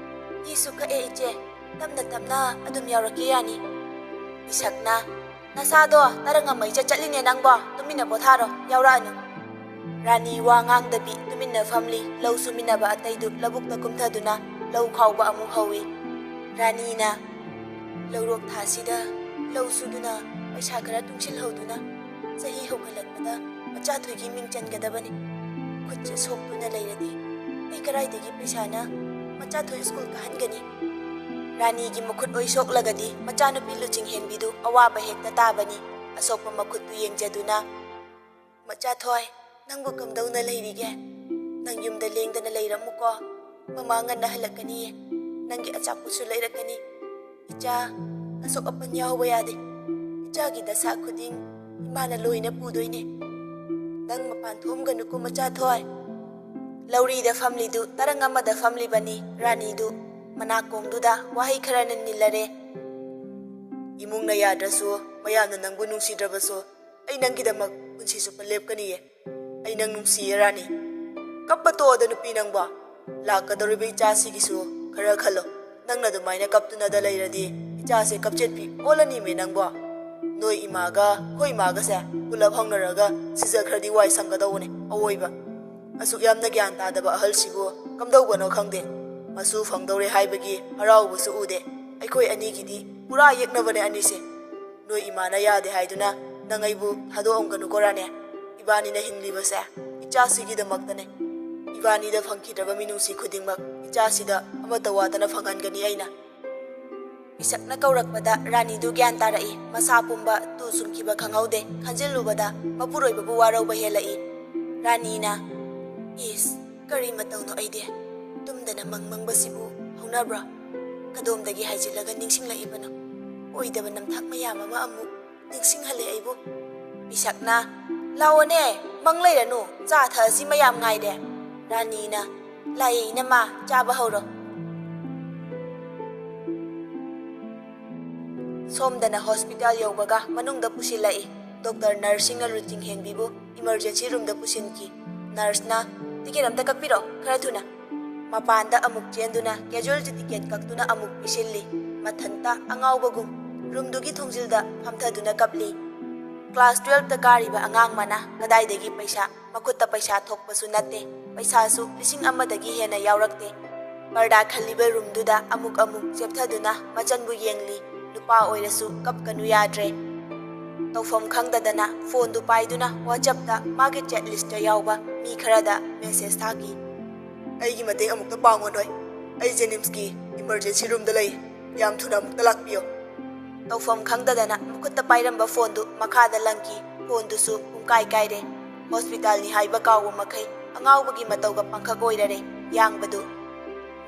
"ꯏꯁꯨ ꯀꯛꯑꯦ ꯏꯆꯦ, ꯇꯞꯅ ꯇꯞꯅ ꯑꯗꯨꯝ ꯌꯥꯎꯔꯛꯀꯦ ꯌꯥꯅꯤ꯫" ꯄꯤꯁꯛꯅ, "ꯅꯁꯥꯗꯣ ꯇꯔꯪ ꯑꯃ ꯏꯆꯠ ꯆꯠꯂꯤꯅꯦ ꯅꯪꯕꯣ, ꯇꯨꯃꯤꯟꯅ ꯄꯣꯊꯥꯔꯣ, ꯌꯥꯎꯔꯛꯑꯅꯨ꯫" ꯔꯥꯅꯤ ꯋꯥ ꯉꯥꯡꯗꯕꯤ ꯇꯨꯃꯤꯟꯅ ꯐꯝꯂꯤ꯫ ꯂꯧ ꯁꯨꯃꯤꯟꯅꯕ ꯑꯇꯩꯗꯨ ꯂꯧꯕꯨꯛꯇ ꯀꯨꯝꯊꯗꯨꯅ ꯂꯧ ꯈꯥꯎꯕ ꯑꯃꯨꯛ ꯍꯧꯏ꯫ ꯔꯥꯅꯤꯅ, "ꯂꯧꯔꯣꯛ ꯊꯥꯁꯤꯗ ꯂꯧ ꯁꯨꯗꯨꯅ ꯄꯩꯁꯥ ꯈꯔ ꯇꯨꯡꯁꯤꯜꯍꯧꯗꯨꯅ ꯆꯍꯤ ꯍꯧꯒꯠꯂꯛꯄꯗ ꯃꯆꯥꯊꯣꯏꯒꯤ ꯃꯤꯡ ꯆꯟꯒꯗꯕꯅꯤ꯫ ꯈꯨꯠꯁꯦ ꯁꯣꯛꯇꯨꯅ ꯂꯩꯔꯗꯤ ꯑꯩ ꯀꯗꯥꯏꯗꯒꯤ ꯄꯩꯁꯥꯅ ꯃꯆꯥꯊꯣꯏ ꯁ꯭ꯀꯨꯜ ꯀꯥꯍꯟꯒꯅꯤ? ꯔꯥꯅꯤꯒꯤ ꯃꯈꯨꯠ ꯑꯣꯏ ꯁꯣꯛꯂꯒꯗꯤ ꯃꯆꯥꯅꯨꯄꯤ ꯂꯨꯆꯤꯡꯍꯦꯟꯕꯤꯗꯨ ꯑꯋꯥꯕ ꯍꯦꯛꯇ ꯇꯥꯕꯅꯤ꯫ ꯑꯁꯣꯛꯄ ꯃꯈꯨꯠꯇꯨ ꯌꯦꯡꯖꯗꯨꯅ, "ꯃꯆꯥꯊꯣꯏ, ꯅꯪꯕꯨ ꯀꯝꯗꯧꯅ ꯂꯩꯔꯤꯒꯦ? ꯅꯪ ꯌꯨꯝꯗ ꯂꯦꯡꯗꯅ ꯂꯩꯔꯝꯃꯨꯀꯣ꯫ ꯃꯃꯥ ꯉꯟꯅ ꯍꯜꯂꯛꯀꯅꯤꯌꯦ꯫ ꯅꯪꯒꯤ ꯑꯆꯥꯄꯣꯠꯁꯨ ꯂꯩꯔꯛꯀꯅꯤ꯫ ꯏꯆꯥ, ꯑꯁꯣꯛ ꯑꯄꯟ ꯌꯥꯎꯕ ꯌꯥꯗꯦ꯫ ꯏꯆꯥꯒꯤ ꯗꯁꯥ ꯈꯨꯗꯤꯡ ꯏꯃꯥꯅ ꯂꯣꯏꯅ ꯄꯨꯗꯣꯏꯅꯦ꯫ ꯅꯪ ꯃꯄꯥꯟ ꯊꯣꯛꯑꯝꯒꯅꯨꯀꯣ, ꯃꯆꯥꯊꯣꯏ꯫" ꯂꯧꯔꯤꯗ ꯐꯝꯂꯤꯗꯨ ꯇꯔꯪ ꯑꯃꯗ ꯐꯝꯂꯤꯕꯅꯤ꯫ ꯔꯥꯅꯤꯗꯨ ꯃꯅꯥꯀꯣꯡꯗꯨꯗ ꯋꯥꯍꯩ ꯈꯔꯅ ꯅꯤꯜꯂꯔꯦ꯫ "ꯏꯃꯨꯡꯅ ꯌꯥꯗ꯭ꯔꯁꯨ ꯃꯌꯥꯝꯅ ꯅꯪꯕꯨ ꯅꯨꯡꯁꯤꯗ꯭ꯔꯕꯁꯨ ꯑꯩ ꯅꯪꯒꯤꯗꯃꯛ ꯄꯨꯟꯁꯤ ꯆꯨꯞꯄ ꯂꯦꯞꯀꯅꯤꯌꯦ꯫ ꯑꯩ ꯅꯪ ꯅꯨꯡꯁꯤꯌꯦ ꯔꯥꯅꯤ꯫ ꯀꯞꯄ ꯇꯣꯛꯑꯣꯗ ꯅꯨꯄꯤ ꯅꯪꯕꯣ꯫ ꯂꯥꯛꯀꯗꯧꯔꯤꯕ ꯏꯆꯥꯁꯤꯒꯤꯁꯨ ꯈꯔ ꯈꯜꯂꯣ꯫ ꯅꯪꯅ ꯑꯗꯨꯃꯥꯏꯅ ꯀꯞꯇꯨꯅꯗ ꯂꯩꯔꯗꯤ ꯏꯆꯥꯁꯦ ꯀꯞꯆꯦꯠꯄꯤ ꯑꯣꯜꯂꯅꯤꯃꯦ ꯅꯪꯕꯣ꯫ ꯅꯣꯏ ꯏꯃꯥꯒ ꯑꯩꯈꯣꯏ ꯏꯃꯥꯒꯁꯦ ꯄꯨꯂꯞ ꯍꯧꯅꯔꯒ ꯁꯤꯖꯈ꯭ꯔꯗꯤ ꯋꯥꯏ ꯁꯪꯒꯗꯧꯕꯅꯦ ꯑꯋꯣꯏꯕ꯫ ꯑꯁꯨꯛ ꯌꯥꯝꯅ ꯒ꯭ꯌꯥꯟ ꯇꯥꯗꯕ ꯑꯍꯜꯁꯤꯕꯨ ꯀꯝꯗꯧꯕꯅꯣ ꯈꯪꯗꯦ꯫ ꯃꯁꯨ ꯐꯪꯗꯧꯔꯦ ꯍꯥꯏꯕꯒꯤ ꯍꯔꯥꯎꯕꯁꯨ ꯎꯗꯦ꯫ ꯑꯩꯈꯣꯏ ꯑꯅꯤꯒꯤꯗꯤ ꯄꯨꯔꯥ ꯌꯦꯛꯅꯕꯅꯦ ꯑꯅꯤꯁꯦ꯫ ꯅꯣꯏ ꯏꯃꯥꯅ ꯌꯥꯗꯦ ꯍꯥꯏꯗꯨꯅ ꯅꯪ ꯑꯩꯕꯨ ꯊꯥꯗꯣꯛꯑꯝꯒꯅꯨꯀꯣ ꯔꯥꯅꯦ꯫ ꯏꯕꯥꯅꯤꯅ ꯍꯤꯡꯂꯤꯕꯁꯦ ꯏꯆꯥꯁꯤꯒꯤꯗꯃꯛꯇꯅꯦ꯫ ꯏꯕꯥꯅꯤꯗ ꯐꯪꯈꯤꯗ꯭ꯔꯕ ꯃꯤꯅꯨꯡꯁꯤ ꯈꯨꯗꯤꯡꯃꯛ ꯏꯆꯥꯁꯤꯗ ꯑꯃꯠꯇ ꯋꯥꯠꯇꯅ ꯐꯪꯍꯟꯒꯅꯤ ꯑꯩꯅ꯫" ꯃꯤꯁꯛꯅ ꯀꯧꯔꯛꯄꯗ ꯔꯥꯅꯤꯗꯨ ꯒ꯭ꯌꯥꯟ ꯇꯥꯔꯛꯏ꯫ ꯃꯁꯥ ꯄꯨꯝꯕ ꯇꯨ ꯆꯨꯡꯈꯤꯕ ꯈꯪꯍꯧꯗꯦ꯫ ꯈꯟꯖꯤꯜꯂꯨꯕꯗ ꯃꯄꯨꯔꯣꯏꯕꯕꯨ ꯋꯥꯔꯧꯕ ꯍꯦꯜꯂꯛꯏ꯫ ꯔꯥꯅꯤꯅ, "ꯏꯁ, ꯀꯔꯤ ꯃꯇꯧꯅꯣ ꯑꯩꯗꯤ? ꯇꯨꯝꯗꯅ ꯃꯪ ꯃꯪꯕꯁꯤꯕꯨ ꯍꯧꯅꯕ꯭ꯔꯣ? ꯀꯗꯣꯝꯗꯒꯤ ꯍꯥꯏꯖꯤꯜꯂꯒ ꯅꯤꯡꯁꯤꯡꯂꯛꯏꯕꯅꯣ? ꯑꯣꯏꯗꯕ ꯅꯝꯊꯥꯛ ꯃꯌꯥꯝ ꯑꯃ ꯑꯃꯨꯛ ꯅꯤꯡꯁꯤꯡꯍꯜꯂꯦ ꯑꯩꯕꯨ꯫" ꯃꯤꯁꯛꯅ, "ꯂꯥꯛꯑꯣꯅꯦ, ꯃꯪ ꯂꯩꯔꯅꯨ, ꯆꯥ ꯊꯛꯑꯁꯤ, ꯃꯌꯥꯝ ꯉꯥꯏꯔꯦ꯫" ꯔꯥꯅꯤꯅ, "ꯂꯥꯛꯑꯦ ꯏꯅꯝꯃ, ꯆꯥꯕ ꯍꯧꯔꯣ꯫" ꯁꯣꯝꯗꯅ ꯍꯣꯁꯄꯤꯇꯥꯜ ꯌꯧꯕꯒ ꯃꯅꯨꯡꯗ ꯄꯨꯁꯤꯜꯂꯛꯏ꯫ ꯗꯣꯛꯇꯔ ꯅꯔꯁꯁꯤꯡꯅ ꯂꯨꯆꯤꯡꯍꯦꯟꯕꯤꯕꯨ ꯏꯃꯔꯖꯦꯟꯁꯤ ꯔꯨꯝꯗ ꯄꯨꯁꯤꯟꯈꯤ꯫ ꯅꯔꯁꯅ, "ꯇꯤꯀꯦꯠ ꯑꯝꯇ ꯀꯛꯄꯤꯔꯣ, ꯈꯔ ꯊꯨꯅ꯫" ꯃꯄꯥꯟꯗ ꯑꯃꯨꯛ ꯆꯦꯟꯗꯨꯅ ꯀꯦꯖꯨꯋꯦꯜꯇꯤ ꯇꯤꯀꯦꯠ ꯀꯛꯇꯨꯅ ꯑꯃꯨꯛ ꯄꯤꯁꯤꯜꯂꯤ꯫ ꯃꯊꯟꯇ ꯑꯉꯥꯎꯕꯒꯨꯝ ꯔꯨꯝꯗꯨꯒꯤ ꯊꯣꯡꯖꯤꯜꯗ ꯐꯝꯊꯗꯨꯅ ꯀꯞꯂꯤ꯫ ꯀ꯭ꯂꯥꯁ ꯇꯨꯋꯦꯜꯐꯇ ꯀꯥꯔꯤꯕ ꯑꯉꯥꯡ ꯑꯃꯅ ꯀꯗꯥꯏꯗꯒꯤ ꯄꯩꯁꯥ? ꯃꯈꯨꯠꯇ ꯄꯩꯁꯥ ꯊꯣꯛꯄꯁꯨ ꯅꯠꯇꯦ꯫ ꯄꯩꯁꯥꯁꯨ ꯂꯤꯁꯤꯡ ꯑꯃꯗꯒꯤ ꯍꯦꯟꯅ ꯌꯥꯎꯔꯛꯇꯦ꯫ ꯄꯔꯗꯥ ꯈꯜꯂꯤꯕ ꯔꯨꯝꯗꯨꯗ ꯑꯃꯨꯛ ꯑꯃꯨꯛ ꯆꯦꯞꯊꯗꯨꯅ ꯃꯆꯟꯕꯨ ꯌꯦꯡꯂꯤ꯫ ꯅꯨꯄꯥ ꯑꯣꯏꯔꯁꯨ ꯀꯞꯀꯅꯨ ꯌꯥꯗ꯭ꯔꯦ꯫ ꯇꯧꯐꯝ ꯈꯪꯗꯗꯅ ꯐꯣꯟꯗꯨ ꯄꯥꯏꯗꯨꯅ WhatsApp-ꯇ ꯃꯥꯒꯤ chat list-ꯇ ꯌꯥꯎꯕ ꯃꯤ ꯈꯔꯗ message ꯊꯥꯈꯤ꯫ "ꯑꯩꯒꯤ ꯃꯇꯦꯡ ꯑꯃꯨꯛꯇ ꯄꯥꯡꯉꯣ ꯅꯣꯏ, ꯑꯩ JNIMS-ꯀꯤ emergency room-ꯗ ꯂꯩ, ꯌꯥꯝ ꯊꯨꯅ ꯑꯃꯨꯛꯇ ꯂꯥꯛꯄꯤꯌꯣ꯫" ꯇꯧꯐꯝ ꯈꯪꯗꯗꯅ ꯃꯈꯨꯠꯇ ꯄꯥꯏꯔꯝꯕ ꯐꯣꯟꯗꯨ ꯃꯈꯥꯗ ꯂꯪꯈꯤ꯫ ꯐꯣꯟꯗꯨꯁꯨ ꯄꯨꯡꯀꯥꯏ ꯀꯥꯏꯔꯦ꯫ Hospital-ꯅꯤ ꯍꯥꯏꯕ ꯀꯥꯎꯕ ꯃꯈꯩ ꯑꯉꯥꯎꯕꯒꯤ ꯃꯇꯧꯒ ꯄꯪꯈꯛ ꯑꯣꯏꯔꯔꯦ꯫ ꯌꯥꯡꯕꯗꯨ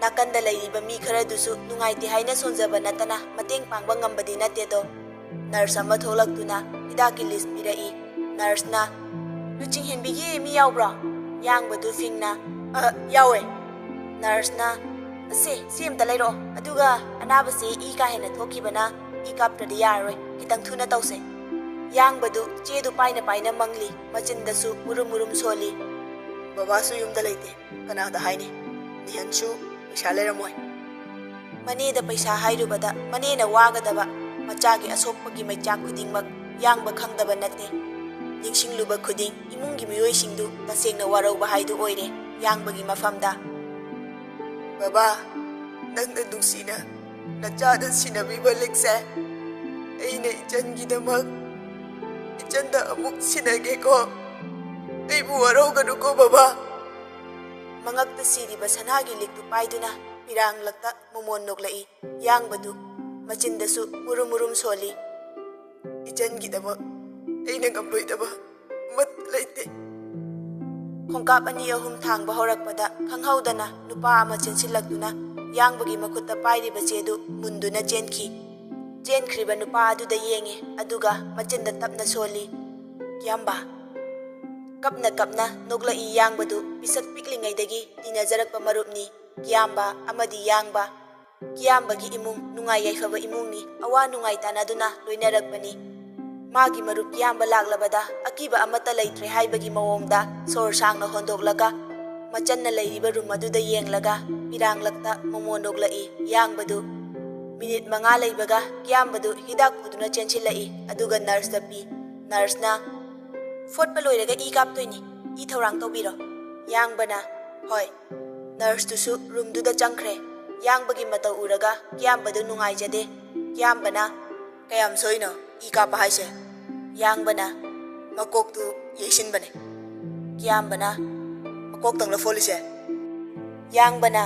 ꯅꯥꯀꯟꯗ ꯂꯩꯔꯤꯕ ꯃꯤ ꯈꯔꯗꯨꯁꯨ ꯅꯨꯡꯉꯥꯏꯇꯦ ꯍꯥꯏꯅ ꯁꯣꯟꯖꯕ ꯅꯠꯇꯅ ꯃꯇꯦꯡ ꯄꯥꯡꯕ ꯉꯝꯕꯗꯤ ꯅꯠꯇꯦꯗꯣ꯫ Nurse ꯑꯃ ꯊꯣꯛꯂꯛꯇꯨꯅ ꯍꯤꯗꯥꯛꯀꯤ list ꯄꯤꯔꯛꯏ꯫ Nurse-ꯅ, "ꯂꯨꯆꯤꯡ ꯍꯦꯟꯕꯤꯒꯤ ꯃꯤ ꯌꯥꯎꯕ꯭ꯔꯣ?" ꯌꯥꯡꯕꯗꯨ ꯐꯤꯡꯅ, "ꯑ, ꯌꯥꯎꯋꯦ꯫" Nurse-ꯅ, "ꯁꯦ, ꯁꯤ ꯑꯝꯇ ꯂꯩꯔꯛꯑꯣ, ꯑꯗꯨꯒ ꯑꯅꯥꯕꯁꯦ ꯏ ꯀꯥ ꯍꯦꯟꯅ ꯊꯣꯛꯈꯤꯕꯅ ꯏ ꯀꯥꯞꯇ꯭ꯔꯗꯤ ꯌꯥꯔꯔꯣꯏ, ꯈꯤꯇꯪ ꯊꯨꯅ ꯇꯧꯁꯦ꯫" ꯌꯥꯡꯕꯗꯨ ꯆꯦꯗꯨ ꯄꯥꯏꯅ ꯄꯥꯏꯅ ꯃꯪꯂꯤ, ꯃꯆꯤꯟꯗꯁꯨ ꯃꯨꯔꯨꯝ ꯃꯨꯔꯨꯝ ꯁꯣꯜꯂꯤ꯫ "ꯕꯕꯥꯁꯨ ꯌꯨꯝꯗ ꯂꯩꯇꯦ, ꯀꯅꯥꯗ ꯍꯥꯏꯅꯤ? ꯅꯤꯍꯟꯁꯨ ꯄꯩꯁꯥ ꯂꯩꯔꯝꯃꯣꯏ꯫" ꯃꯅꯦꯗ ꯄꯩꯁꯥ ꯍꯥꯏꯔꯨꯕꯗ ꯃꯅꯦꯅ ꯋꯥꯒꯗꯕ ꯃꯆꯥꯒꯤ ꯑꯁꯣꯛꯄꯒꯤ ꯃꯩꯆꯥꯛ ꯈꯨꯗꯤꯡꯃꯛ ꯌꯥꯡꯕ ꯈꯪꯗꯕ ꯅꯠꯇꯦ꯫ ꯅꯤꯡꯁꯤꯡꯂꯨꯕ ꯈꯨꯗꯤꯡ ꯏꯃꯨꯡꯒꯤ ꯃꯤꯑꯣꯏꯁꯤꯡꯗꯨ ꯇꯁꯦꯡꯅ ꯋꯥꯔꯧꯕ ꯍꯥꯏꯗꯨ ꯑꯣꯏꯔꯦ ꯌꯥꯡꯕꯒꯤ ꯃꯐꯝꯗ꯫ "ꯕꯕꯥ, ꯅꯪꯅ ꯅꯨꯡꯁꯤꯅ ꯅꯆꯥꯗ ꯁꯤꯟꯅꯕꯤꯕ ꯂꯤꯛꯁꯦ ꯑꯩꯅ ꯏꯆꯟꯒꯤꯗꯃꯛ ꯏꯆꯟꯗ ꯑꯃꯨꯛ ꯁꯤꯟꯅꯒꯦꯀꯣ꯫ ꯑꯩꯕꯨ ꯋꯥꯔꯧꯒꯅꯨꯀꯣ ꯕꯕꯥ꯫" ꯃꯉꯛꯇ ꯁꯤꯔꯤꯕ ꯁꯅꯥꯒꯤ ꯂꯤꯛꯇꯨ ꯄꯥꯏꯗꯨꯅ ꯄꯤꯔꯥꯡꯂꯛꯇ ꯃꯣꯃꯣꯟ ꯅꯣꯛꯂꯛꯏ꯫ ꯌꯥꯡꯕꯗꯨ ꯃꯆꯤꯟꯗꯁꯨ ꯃꯨꯔꯨꯝ ꯃꯨꯔꯨꯝ ꯁꯣꯜꯂꯤ꯫ "ꯏꯆꯟꯒꯤꯗꯃꯛ ꯑꯩꯅ ꯉꯝꯂꯣꯏꯗꯕ ꯑꯃꯠꯇ ꯂꯩꯇꯦ꯫" ꯈꯣꯡꯀꯥꯞ ꯑꯅꯤ ꯑꯍꯨꯝ ꯊꯥꯡꯕ ꯍꯧꯔꯛꯄꯗ ꯈꯪꯍꯧꯗꯅ ꯅꯨꯄꯥ ꯑꯃ ꯆꯦꯟꯁꯤꯜꯂꯛꯇꯨꯅ ꯌꯥꯡꯕꯒꯤ ꯃꯈꯨꯠꯇ ꯄꯥꯏꯔꯤꯕ ꯆꯦꯗꯨ ꯃꯨꯟꯗꯨꯅ ꯆꯦꯟꯈꯤ꯫ ꯆꯦꯟꯈ꯭ꯔꯤꯕ ꯅꯨꯄꯥ ꯑꯗꯨꯗ ꯌꯦꯡꯉꯤ, ꯑꯗꯨꯒ ꯃꯆꯤꯟꯗ ꯇꯞꯅ ꯁꯣꯜꯂꯤ, "ꯀꯤꯌꯥꯝꯕ꯫" ꯀꯞꯅ ꯀꯞꯅ ꯅꯣꯛꯂꯛꯏ ꯌꯥꯡꯕꯗꯨ꯫ ꯄꯤꯁꯛ ꯄꯤꯛꯂꯤꯉꯩꯗꯒꯤ ꯇꯤꯟꯅꯖꯔꯛꯄ ꯃꯔꯨꯞꯅꯤ ꯀꯤꯌꯥꯝꯕ ꯑꯃꯗꯤ ꯌꯥꯡꯕ꯫ ꯀꯤꯌꯥꯝꯕꯒꯤ ꯏꯃꯨꯡ ꯅꯨꯡꯉꯥꯏ ꯌꯥꯏꯐꯕ ꯏꯃꯨꯡꯅꯤ, ꯑꯋꯥ ꯅꯨꯡꯉꯥꯏ ꯇꯥꯟꯅꯗꯨꯅ ꯂꯣꯏꯅꯔꯛꯄꯅꯤ꯫ ꯃꯥꯒꯤ ꯃꯔꯨꯞ ꯀꯤꯌꯥꯝꯕ ꯂꯥꯛꯂꯕꯗ ꯑꯀꯤꯕ ꯑꯃꯠꯇ ꯂꯩꯇ꯭ꯔꯦ ꯍꯥꯏꯕꯒꯤ ꯃꯑꯣꯡꯗ ꯁꯣꯔ ꯁꯥꯡꯅ ꯍꯣꯟꯗꯣꯛꯂꯒ ꯃꯆꯟꯅ ꯂꯩꯔꯤꯕ room ꯑꯗꯨꯗ ꯌꯦꯡꯂꯒ ꯄꯤꯔꯥꯡꯂꯛꯇ ꯃꯣꯃꯣꯟ ꯅꯣꯛꯂꯛꯏ꯫ ꯌꯥꯡꯕꯗꯨ ꯃꯤꯅꯤꯠ ꯃꯉꯥ ꯂꯩꯕꯒ ꯀꯤꯌꯥꯝꯕꯗꯨ ꯍꯤꯗꯥꯛ ꯄꯨꯗꯨꯅ ꯆꯦꯟꯁꯤꯜꯂꯛꯏ, ꯑꯗꯨꯒ nurse-ꯇ ꯄꯤ꯫ Nurse-ꯅ, "ꯐꯣꯠꯄ ꯂꯣꯏꯔꯒ ꯏ ꯀꯥꯞꯇꯣꯏꯅꯤ, ꯏ ꯊꯧꯔꯥꯡ ꯇꯧꯕꯤꯔꯣ꯫" ꯌꯥꯡꯕꯅ, "ꯍꯣꯏ꯫" Nurse-ꯇꯨꯁꯨ room-ꯗꯨꯗ ꯆꯪꯈ꯭ꯔꯦ꯫ ꯌꯥꯡꯕꯒꯤ ꯃꯇꯧ ꯎꯔꯒ ꯀꯤꯌꯥꯝꯕꯗꯨ ꯅꯨꯡꯉꯥꯏꯖꯗꯦ꯫ ꯀꯤꯌꯥꯝꯕꯅ, "ꯀꯌꯥꯝ ꯁꯣꯛꯏꯅꯣ ꯏ ꯀꯥꯞꯄ ꯍꯥꯏꯁꯦ?" ꯌꯥꯡꯕꯅ ꯃꯀꯣꯛꯇꯨ ꯌꯩꯁꯤꯟꯕꯅꯦ꯫ ꯀꯤꯌꯥꯝꯕꯅ ꯃꯀꯣꯛꯇꯪꯂ ꯐꯣꯠꯂꯤꯁꯦ? ꯌꯥꯡꯕꯅ